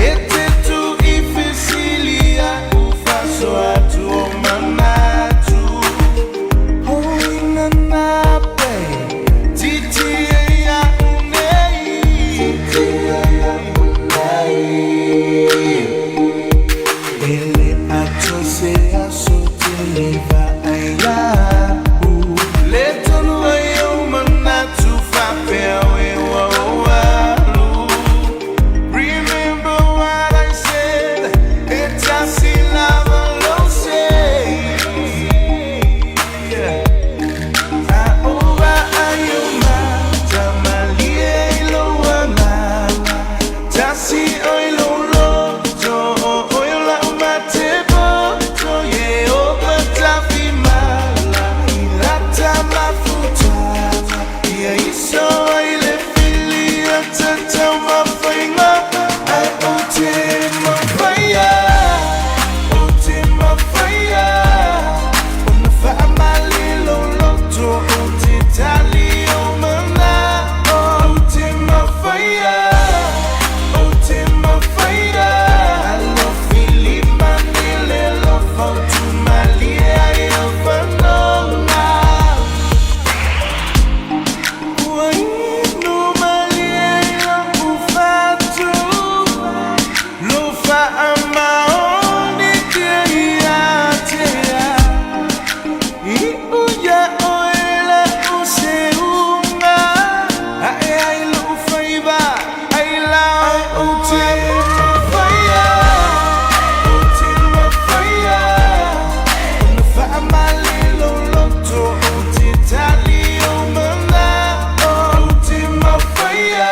E te tuʻifesili aʻu faasoa atu o manatu Hoina nā pe Titi e iaʻu nei Titi e iaʻu nei E le atoa se aso te le vaai iaʻu Le tonu ai ou manatu faapea oe ua ou alu Remember what I said E tasi lava lou sei Yeah. A ou vaai o matamalie i lou agaga Tasi oe lou loto o oe o la'u matepoto Ieova tafimala i lata mafutaga Ia iso ai le filia tatau mafaiga Ai ou te mafaia ou te mafaia Ona faamalilo loto ou te tali o mana'o Ou te mafaia ou te mafaia Alofilimani le alofa utumalie ai o fanoga Ua inu malie i lou fatu Lou faamaoni tia ia te au Iʻu iā oe la'u seuga A'e ai lo'u faiva ai la Ou te mafaia ou te mafaia Ona faamalilo loto ou te tali o mana'o Ou te mafaia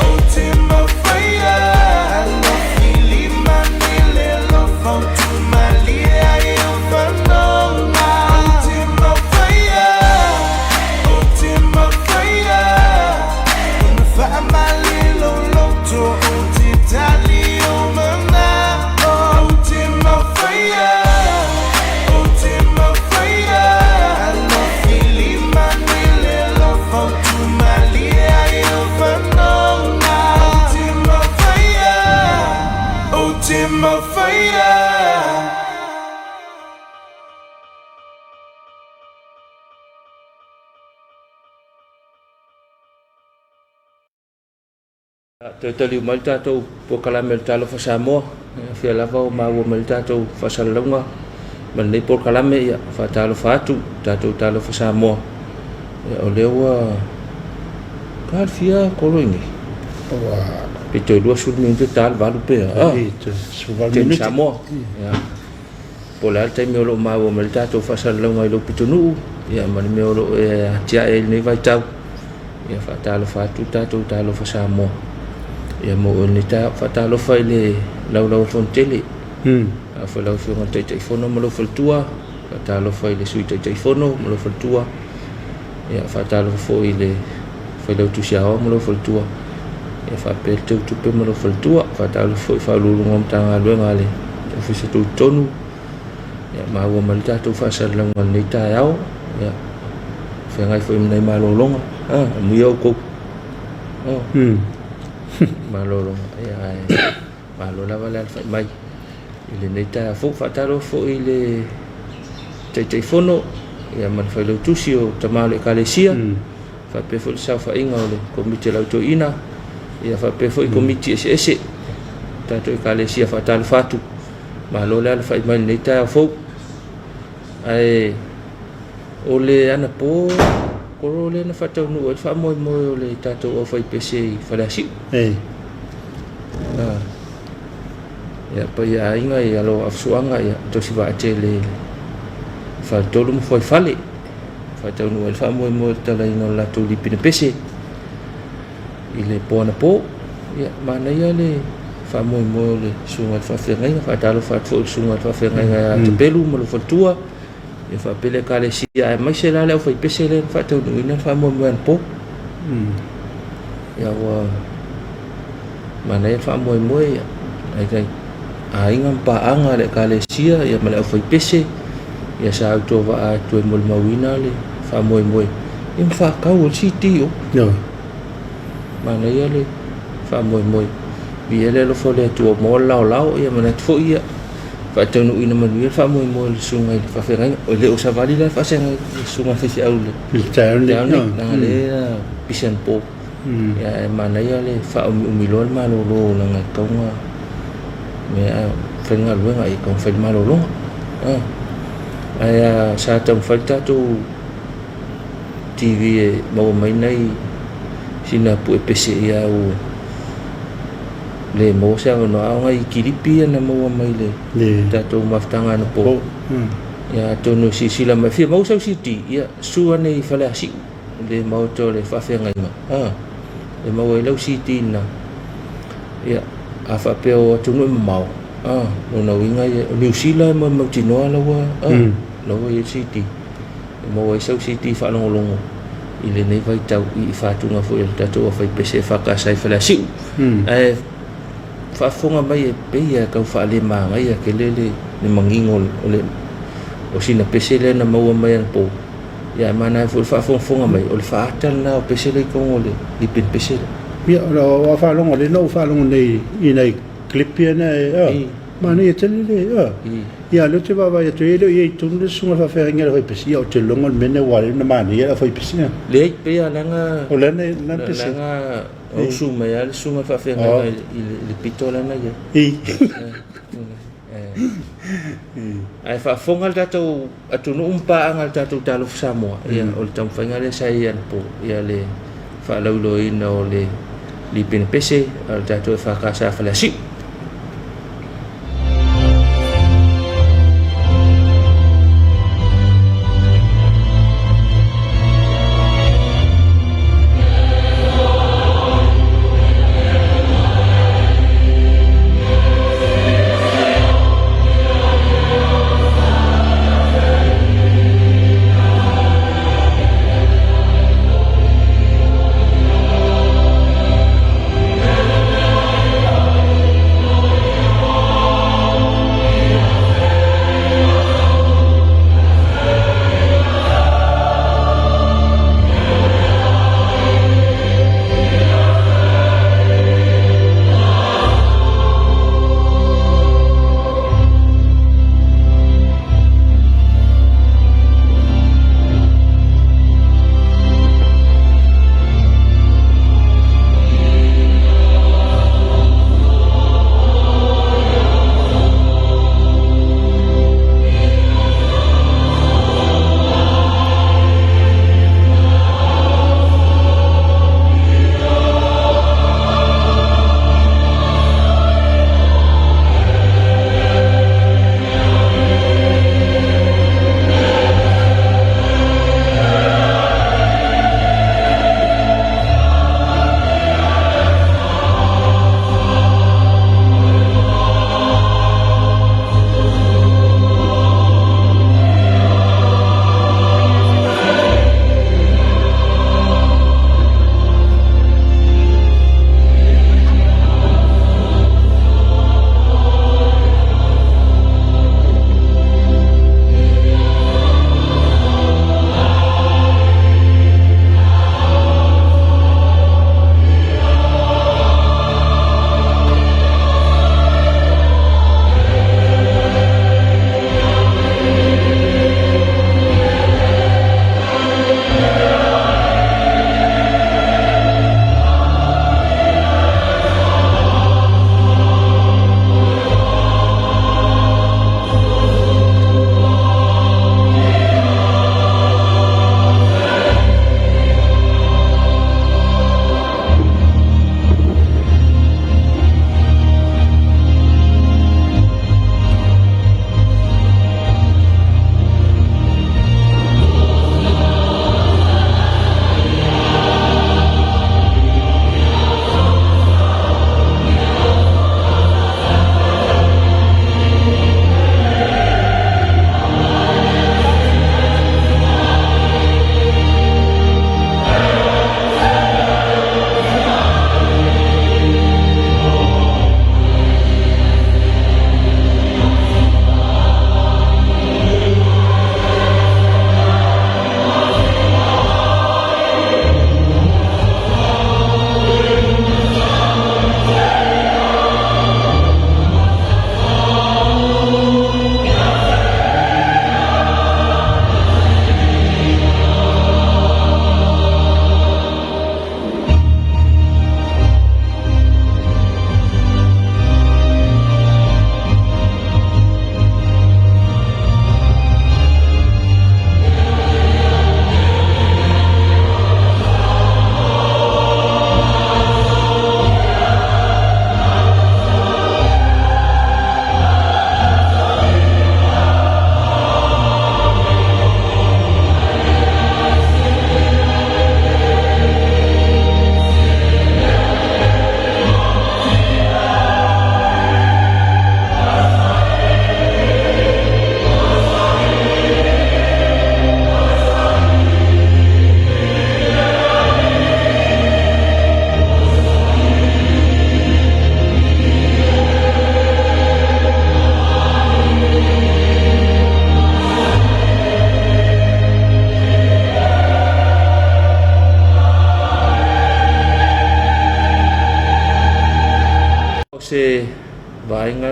ou te mafaia Alofilimani le alofa utumalie ai o fanoga Ou te mafaia ou te mafaia Ona faamalilo loto ou te tali o mana'o Ou te mafaia ou te mafaia Alofilimani le alofa utumalie ai o fanoga Ou te mafaia ou te mafaia Toe taliu mai le tatou polokalame o le Talofa Samoa, ia fia lava o maua mai le tatou faasalalauga ma lenei polokalame, ia faatalofa atu tatou Talofa Samoa. Ia o lea ua ka le fia kolo i nei. Ua Pe toe 20 minute ta le 8 pe a. E, 18 Taimi minute. Samoa. Ia. Po o le a le taimi o lo o maua mai le tatou faasalalauga i lou pitonuu, ia ma le mea o lo o e atiae ai i lenei vaitau. Ia faatalofa atu tatou Talofa Samoa. Ia mo oe lenei taeao. Faatalofa i le laulau a le Fonotele. A foi lau Afioga i le Taitaifono ma lou faletua. Faatalofa i le Sui Taitaifono ma lou faletua. Ia faatalofa foi i le Failautusi Aoao ma lou faletua, ia faapea le Teutupe ma lou faletua. Faatalofa foi i Faauluuluga o Matagaluega a le Ofisa Tutotonu, ia maua mai le tatou faasalalauga i lenei taeao, ia feagai foi ma nai malologa, amuia outou. Malologa, ia ae malo lava le alafai mai i lenei taeao fou. Faatalofa foi i le Taitaifono ia ma le Failautusi o Tama o le Ekalesia, faapea foi le saofaiga o le Komiti a le Au Toeaina, ia faapea foi Komiti eseese o tatou Ekalesia. Faatalofa atu, malo le alafai mai i lenei taeao fou. Ae o le anapo koro lea na faataunuu ai le faamoemoe o le tatou aufaipese i Faleasiu. Ia paia aiga i alo afusuaga ia tausi vaatele i le faletolu ma fuaifale faataunuu ai le faamoemoe o le talaina o le latou lipine pese i le po anapo. Ia manaia le faamoemoe o le susuga i le faafeagaiga. Faatalofa atu foi i le susuga i le faafeagaiga ia Tapelu ma lou faletua, ia faapea le Ekalesia aemaise la le aufaipese lea na faataunuuina le faamoemoe anapo. Ia ua manaia le faamoemoe ia ai aiga ma paaga a le Ekalesia ia ma le aufaipese ia sa autovaa atu e molimauina le faamoemoe ia ma faatau ai le CTO. Manaia le faamoemoe. Viia le alofa o le Atua ua maua le laolao ia manatu foi ia faataunuuina manuia le faamoemoe o le susuga i le faafeagaiga. E le o savali la le faafeagaiga le susuga i le faifeau i le taeao lenei, leaga lea pisi anapo. Ia ae manaia le faaumiumi loa le malolo leaga e tatau ona mea fai le galuega e tatau ona fai le malologa. Ae sa taumafai le tatou TV e maua mai nai sina pue pese ia ua le maua se avanoa, a o nai kilipi ia na maua mai le tatou mafutaga anapo. Ia atonu e silasila mai, fia maua sau CD, ia susu ane i Faleasiu i le maota o le faafeagaiga, e maua ai lau CD lena. Ia, a faapea o atunuu e mamao, lona uiga ia, o Niu Sila e mautinoa la ua i ai le CD. E maua ai sau CD faalogologo i lenei vaitau i faatuga foi a le tatou aufaipese e FKS i Faleasiu. Ae faafofoga mai e pei lava e tau faalemagaia tele le manino o le o sina pese lea na maua mai anapo. Ia ae manaia foi le faafogafoga mai o le faata lena o pese lea i totonu o le lipin pese lea. Ia, o faalogo lea na ou faalogo nei i nai clip ia na e, manaia tele le, Ia, lea ou te vaavaai atu ai, e le o i ai i totonu le susuga faafeagaiga a le aufaipese. Ia, ou te logo le mea lea aua o lea na manaia le aufaipese. Leai, pei lava leaga... O lana, lana pese. Leaga usu mai lava le susuga faafeagaiga i le pito lana i ai. Ae faafofoga le tatou atunuu ma paaga i le tatou Talofa Samoa, ia, o le taumafaiga lea sa i ai anapo, ia le faalauiloaina o le lipine pese a le tatou EFKS Faleasiu.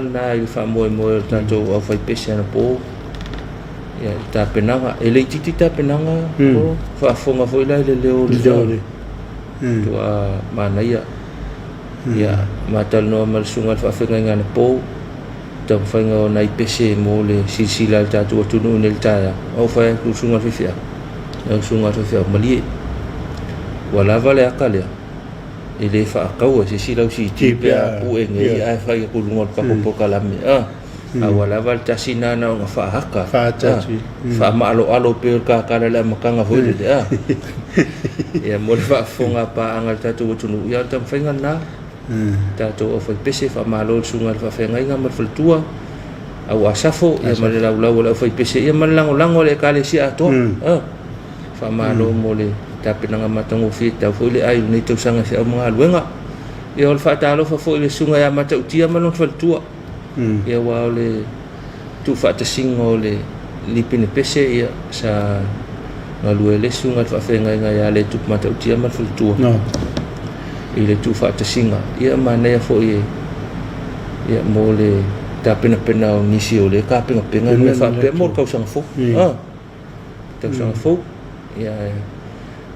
tulaga lena i le faamoemoe o le tatou aufaipese anapo, ia i tapenaga. E le itiiti tapenaga, o faafofoga foi la i le leo o le Leo o le. Matua manaia. Ia, ma talanoa ma le susuga i le faafeagaiga anapo, taumafaiga o nai pese mo le silasila a le tatou atunuu nei i le taeao. A ua fai atu le susuga i le faifeau, lau susuga i le faifeau, malie. Ua lava le aka lea, e le faataua e se isi lau CD pe a pue nei ae fai atu i luga o le tatou polokalame. A ua lava le tasi lena na ona faaata, faamaaloalo pei o le kakala i le amataga foi lele. Ia mo le faafofoga a paaga a le tatou atunuu, ia o le taumafaiga lena. Tatou aufaipese, faamalo i le susuga i le faafeagaiga ma le faletua, au Asafo, ia ma le laulau a le aufaipese, ia ma le lagolago a le Ekalesia atoa. Faamalo mo le tapenaga matagofie, tatau foi le ai i lenei tausaga i feau ma galuega. Ia o le faatalofa foi i le susuga ia Matautia ma lona faletua. Ia aua o le tuufaatasiga o le lipine pese ia sa galue le susuga i le faafeagaiga ia Letupu Matautia ma le faletua. I le tuufaatasiga ia manaia foi ia mo le tapenapena o nisi o le tapenapena mea faapea mo le tausaga fou. Tausaga fou ia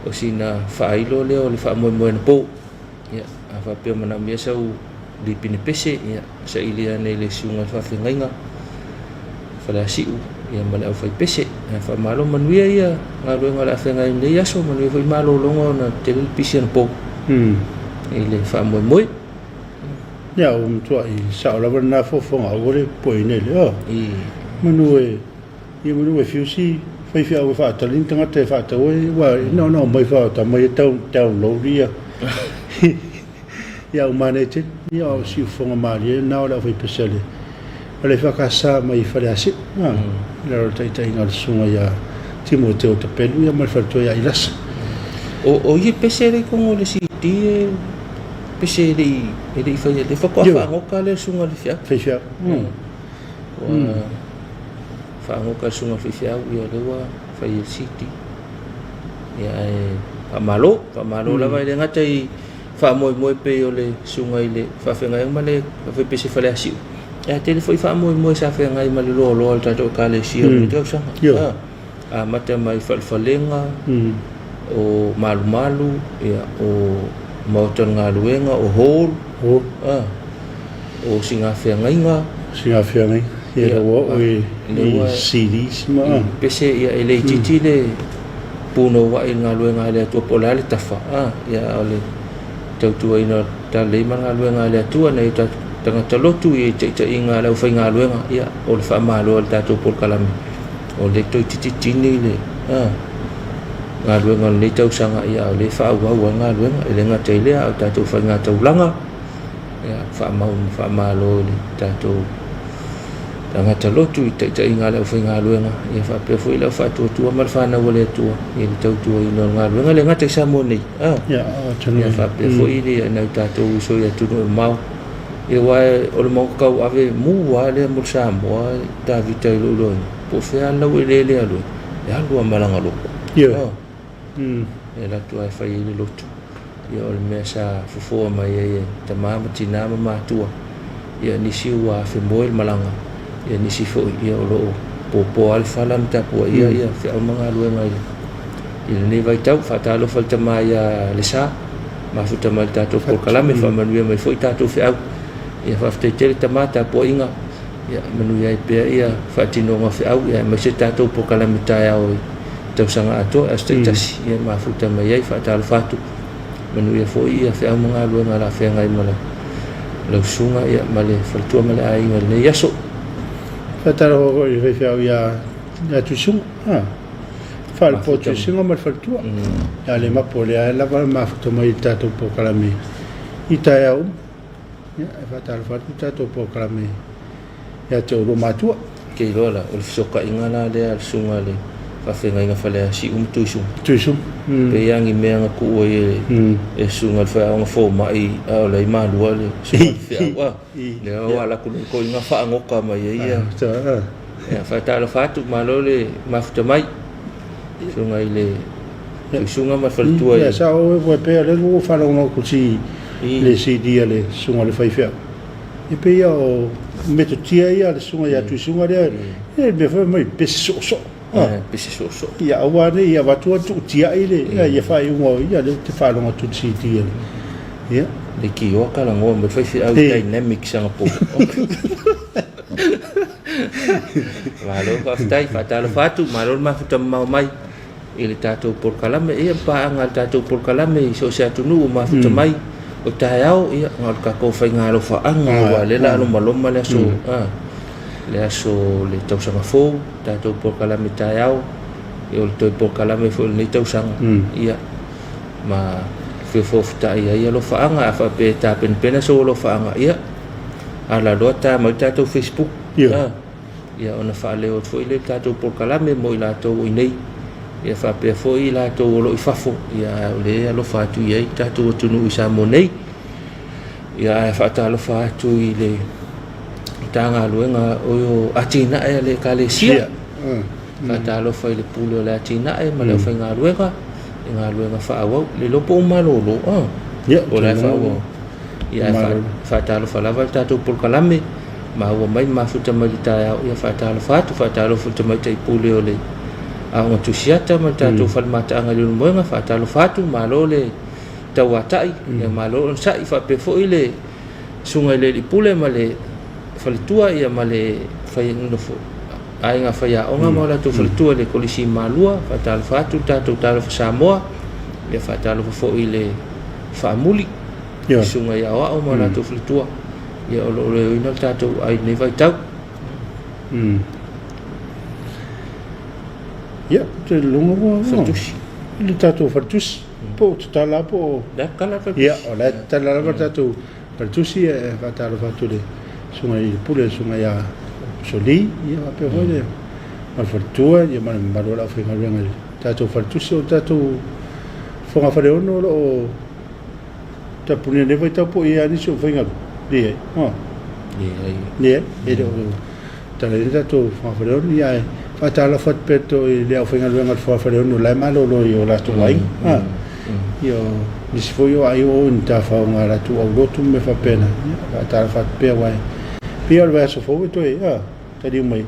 o sina faailo lea o le faamoemoe anapo. Ia a faapea manaomia sau lipine pese, ia saili ane i le susuga i le faafeagaiga Faleasiu ia ma le aufaipese. Ae faamalo, manuia ia galuega o le a feagai ai i lenei aso, manuia foi malologa ona tele le pisi anapo i le faamoemoe. Ia, ua matuai sao lava lena fofoga, aua le popoeina i le manu e Ia manu e fiu si faifeau e faatali ni tagata e faatau ai aua na ona omai faaota mai e download ia ia au manaia tele. Ia o siufofoga malie na o le aufaipese a le a le EFKS mai Faleasiu i lalo o le taitaiga a le susuga ia Timoteo Tapelu ia ma le faletua ia Ilasa. O ia pese lea i totonu o le CD e pese e le i faia lea faatoa faagoka lea le susuga i le faifeau. Faifeau. Ua faagoka le susuga i le faifeau, ia lea ua fai e le CD. Ia ae faamalo, faamalo lava e le gata i faamoemoe pei o le susuga i le faafeagaiga ma le faipese Faleasiu. Ae tele foi faamoemoe sa feagai ma le loaloa o le tatou Ekalesia o lenei tausaga. Amata mai falefalega, o malumalu, ia, o maota o le galuega, o hall, o sigafeagaiga. Sigafeagaiga, ia ua oo i CDs ma. Pese, ia, e le itiiti le punouai i le galuega a le Atua po o le a le tafa, ia, a o le tautuaina o le talalelei ma le galuega a le Atua, nai o tatou tagata lotu i taitaiga a le aufaigaluega, ia, o le faamalo a le tatou polokalame. O lea toeitiiti tini le galuega o lenei tausaga, ia, a o lea e faaauau lava le galuega. E le gata i lea, a o tatou faigataulaga, ia, faamau ma faamalo i le tatou tagata lotu i taitaiga a le aufaigaluega, ia faapea foi le au faatuatua ma le fanau a le Atua i le tautuaina o le galuega, e le gata i Samoa nei, ia faapea foi le nai o tatou uso i atunuu e mamao. Ia aua o le maota tauave mu lava lea mo le Samoa Tavita i lou iloaina, po o fea lava lau eleele e alu ai, e alu lava ma lana lotu. E alu atu lava e fai ai le lotu. Ia o le mea sa fofoa mai ai e tama ma tina ma matua, ia nisi ua afemoe le malaga, ia nisi foi ia o lo o popoa lava le fala ma tapuaia ia feau ma galuega i lenei vaitau. Faatalofa i le tama ia Lesa. Mafuta mai le tatou polokalame, faamanuia mai foi tatou feau. Ia faafetai tele tama tapuaiga, ia manuia ai pea ia faatinoga o feau, ia aemaise tatou polokalame taeao i tausaga atoa, aso taitasi, ia mafuta mai ai, faatalofa atu. Manuia foi ia feau ma galuega o le a feagai ma lau susuga ia ma le faletua ma le aiga i lenei aso. Faatalofa foi i le faifeau ia Tuisuga. Faalepotuisiga ma le faletua. Ia le mapo o lea lava e mafuta mai i le tatou polokalame i taeao uma. Ia, e faatalofa atu le tatou polokalame ia te oulua matua. Ou te iloa la, o le fesootaiga la lea a le susuga i le faafeagaiga Faleasiu ma Tuisuga. Tuisuga. Pei lava ni mea na tuu ai e le susuga i le faiaoga fomai a o la e i Malua le susuga i le feau a. Lea ua alu atu nei toeaiina faagoka mai ai ia. Ia, faatalofa atu, malo le mafuta mai. Susuga i le Tuisuga ma le faletua i. Ia, sa o e pei o lea ua ou faalogologo atu i le CD a le susuga i le faifeau. E pei ia o metotia ia a le susuga ia Tuisuga lea, ia le mea foi mai pese soosoo. Ah, pese soosoo. Ia aua ne i avatua tuu tiai le ia faaiuga o ia lea ou te faalogo atu i le CD a le ia. Le kioa talanoa mai faifeau i dynamics anapo. Malo faafetai, faatalofa atu, malo le mafuta mamao mai i le tatou polokalame. Ia, paaga a le tatou polokalame i so o se atunuu mafuta mai o taeao, ia, na o le tatou faiga alofaaga, aua o lea o le a lomaloma le aso, le aso le tausaga fou, tatou polokalame taeao, ia, o le toe polokalame foi o lenei tausaga, ia, ma feofoofotai ai alofaaga. A faapea e tapenapena sou alofaaga, ia, alaloa ta mai le tatou Facebook, ia ona faaleo atu foi lea i le tatou polokalame mo i latou o i inei, ia faapea foi i latou o lo o i fafo, ia o lea e alofa atu i ai le tatou atunuu i Samoa nei. Ia ae faatalofa atu i le Matagaluega o Atinae a le Ekalesia. Faatalofa i le Pule o le Atinae ma le aufaigaluega i galuega faaauau. Le iloa po ua malolo, o la e faaauau. Ia ae faatalofa lava i le tatou polokalame, maua mai ma mafuta mai le taeao, ia faatalofa atu, faatalofa i le Tamaitai Pule o le Aoga Tusiata ma le tatou fale mataaga i Leulumoega, faatalofa atu, malo le tauatai, ia malo le onosai, faapea foi le Susuga i le Alii Pule ma le faletua ia ma le fai nofo aiga faiaoga ma o latou faletua i le Kolisi i Malua, faatalofa atu le tatou Talofa Samoa, ia faatalofa foi i le Faamuli, Susuga i Aoao ma o latou faletua, ia o lo o leoina le tatou ai i lenei vaitau. Ia, ou te lagona ua Faletusi. Le tatou faletusi. Po o tatala po o... La e tatala le faletusi. Ia, o la e tatala lava le tatou faletusi e faatalofa atu i le susuga i le Pule, le susuga ia Soli, ia faapea foi le ma le faletua, ia ma le mamalu o le aufaigaluega i le tatou faletusi. O le tatou fogafaleono o lo o tapunia i lenei vaitau po o i ai lava nisi o faigaluega? Leai. Leai. Leai, e le o tatalaina le tatou fogafaleono, ia ae faatalofa atu pea i le aufaigaluega o le fogafaleono o la e malolo i o latou aiga. Ia o nisi foi o aiga o i ni tafaoga a latou aulotu ma mea faapena, ia faatalofa atu pea aua e pei lava o le vaiaso fou e toe taliu mai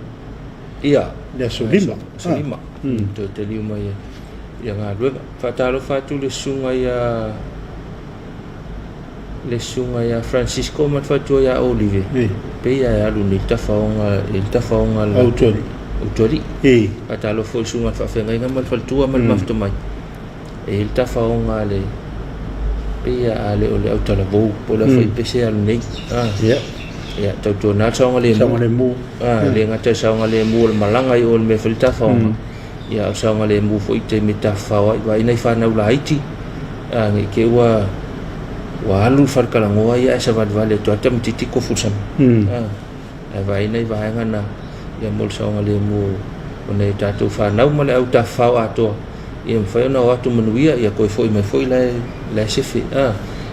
Ia. Le aso 5. Aso 5. Toe taliu mai ia galuega. Faatalofa atu le susuga ia le susuga ia Francisco ma le faletua ia Olive. Pei e alu nei tafaoga i le tafaoga Autualii. Autualii. Faatalofa foi i le susuga i le faafeagaiga ma le faletua ma le mafuta mai. E i ai le tafaoga a le pei a le o le autalavou po o le aufaipese e alu nei. Ia, tautuana le saogalemu. Saogalemu. E le gata i le saogalemu o le malaga i o i le mea e fai ai le tafaoga, ia a o le saogalemu foi i taimi e tafafao ai. Vaai nai fanau laiti, ne i te i ua ua alu i le faletalanoa ia ae savalivali atu lava le tamaitiiti tofu i le sami. Ae vaai nai vaega na ia mo le saogalemu o nai o tatou fanau ma le au tafafao atoa ia mafai ona o atu manuia ia toe foi mai foi la e sefe.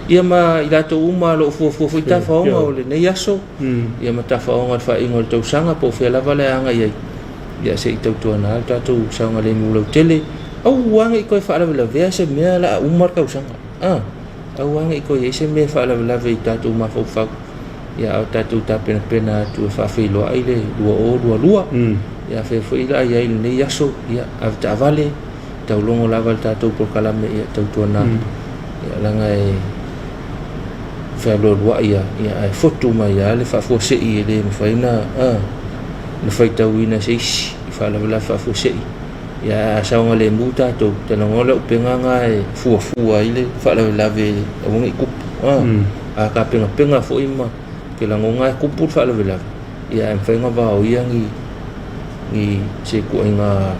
Ia ma i latou uma o lo o fuafua foi tafaoga o lenei aso ia ma tafaoga o le faaiuga o le tausaga po o fea lava le aga i ai, ia se i tautuana le tatou saogalemu lautele. Aua ne i toe faalavelavea se mea o le a uma le tausaga. Aua ne i toe i ai se mea e faalavelave i tatou mafaufau, ia a o tatou tapenapena atu e faafeiloai le 2022. Ia a fea foi la i ai i lenei aso, ia ave taavale, taulogo lava le tatou polokalame, ia tautuana, ia leaga e fealualuai lava, ia ae fotu mai lava le faafuasei e le mafai ona faitauina e se isi i faalavelave faafuasei. Ia a saogalemu tatou, ta lagona le upega na e fuafua ai le faalavelave aua ne i tupu. A tapenapena foi ma te lagona e tupu le faalavelave, ia ae mafai ona vaoia ni ni se ituaiga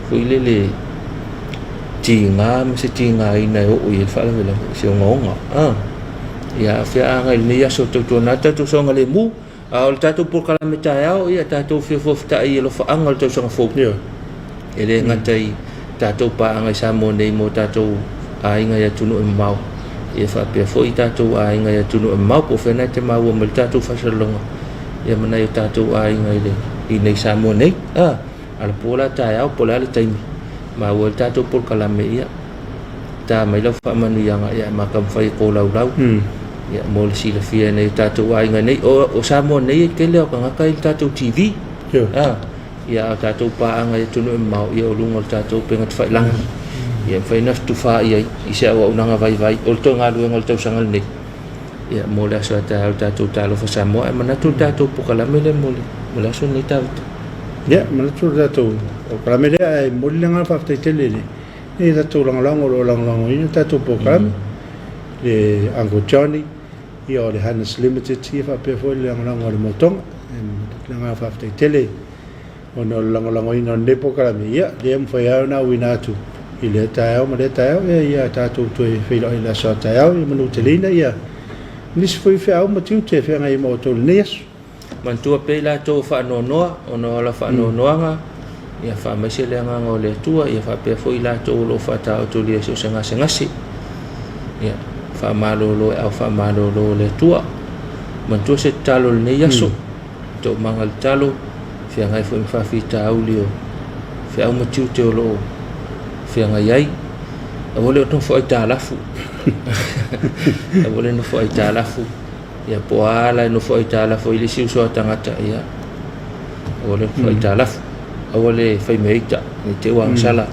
foi lele tiga ma se tigaina e oo i ai le faalavelave, se ogaoga. Ia a fea agai i lenei aso tautuana le tatou saogalemu. A o le tatou polokalame taeao, ia tatou feofoofotai i alofaaga o le tausaga fou. E le gata i tatou paaga i Samoa nei mo tatou aiga i atunuu e mamao, ia faapea foi tatou aiga i atunuu e mamao, po o fea lena e te maua mai le tatou faasalalauga, ia ma nai o tatou aiga i le i nei Samoa nei. A, alapo la taeao po o le a le taimi, maua ai le tatou polokalame, ia ta mai lau faamanuiaga, ia ma taumafai e tolaulau. Ia, mo le silafia e nai o tatou aiga nei, o, o Samoa nei e tele o tagata i le tatou TV. Ah, ia, a o tatou paaga i atunuu e mamao, ia o luga o le tatou upega tafailagi. Ia, e mafai ona tufā i ai i se auaunaga vaivai o le toe galuega o le tausaga lenei. Ia, mo le aso a taeao le tatou Talofa Samoa, ae manatu le tatou pokalame lea mo le, mo le aso lenei Tavita. Ia, manatu le tatou pokalame lea, ae momoli le agaga faafetai tele i le Nei tatou lagolago o lo o lagolagoina le tatou polokalame, le Uncle Johnny, ia o le Harness Limited, ia faapea foi le lagolago a le Motoga. E le agaga faafetai tele ona o le lagolagoina o lenei polokalame, ia lea e mafai lava ona auina atu i lea taeao ma lea taeao, ia ia tatou toe feiloai i le aso a taeao, ia manuteleina ia nisi foi feau ma tiute e feagai ai ma outou i lenei aso. Manatua pea i latou o faanoanoa ona o ala faanoanoaga, ia faamaise le agaga o le Atua, ia faapea foi i latou o lo o faataotolia i so o se gasegase. Ia faamalolo e ao faamalolo o le Atua. Manatua se tatalo o lenei aso, mm. toomaga le talo, feagai foi ma faafitauli o feau ma tiute o lo o feagai ai. Aua le nofo aitalafu. Aua le nofo aitalafu. Ia po o a ala e nofo aitalafu ai le isi uso a tagata, ia aua le nofo aitalafu, aua le fai mea ita, ne i te i ua agasala.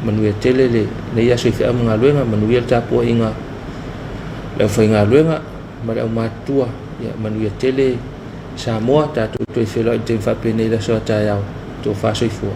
Manuia tele lenei aso i feau ma galuega, manuia le tapuaiga a le aufaigaluega ma le aumatutua, ia manuia tele Samoa, tatou toe feiloai i le taimi faapenei i le aso a taeao. Tofa soifua.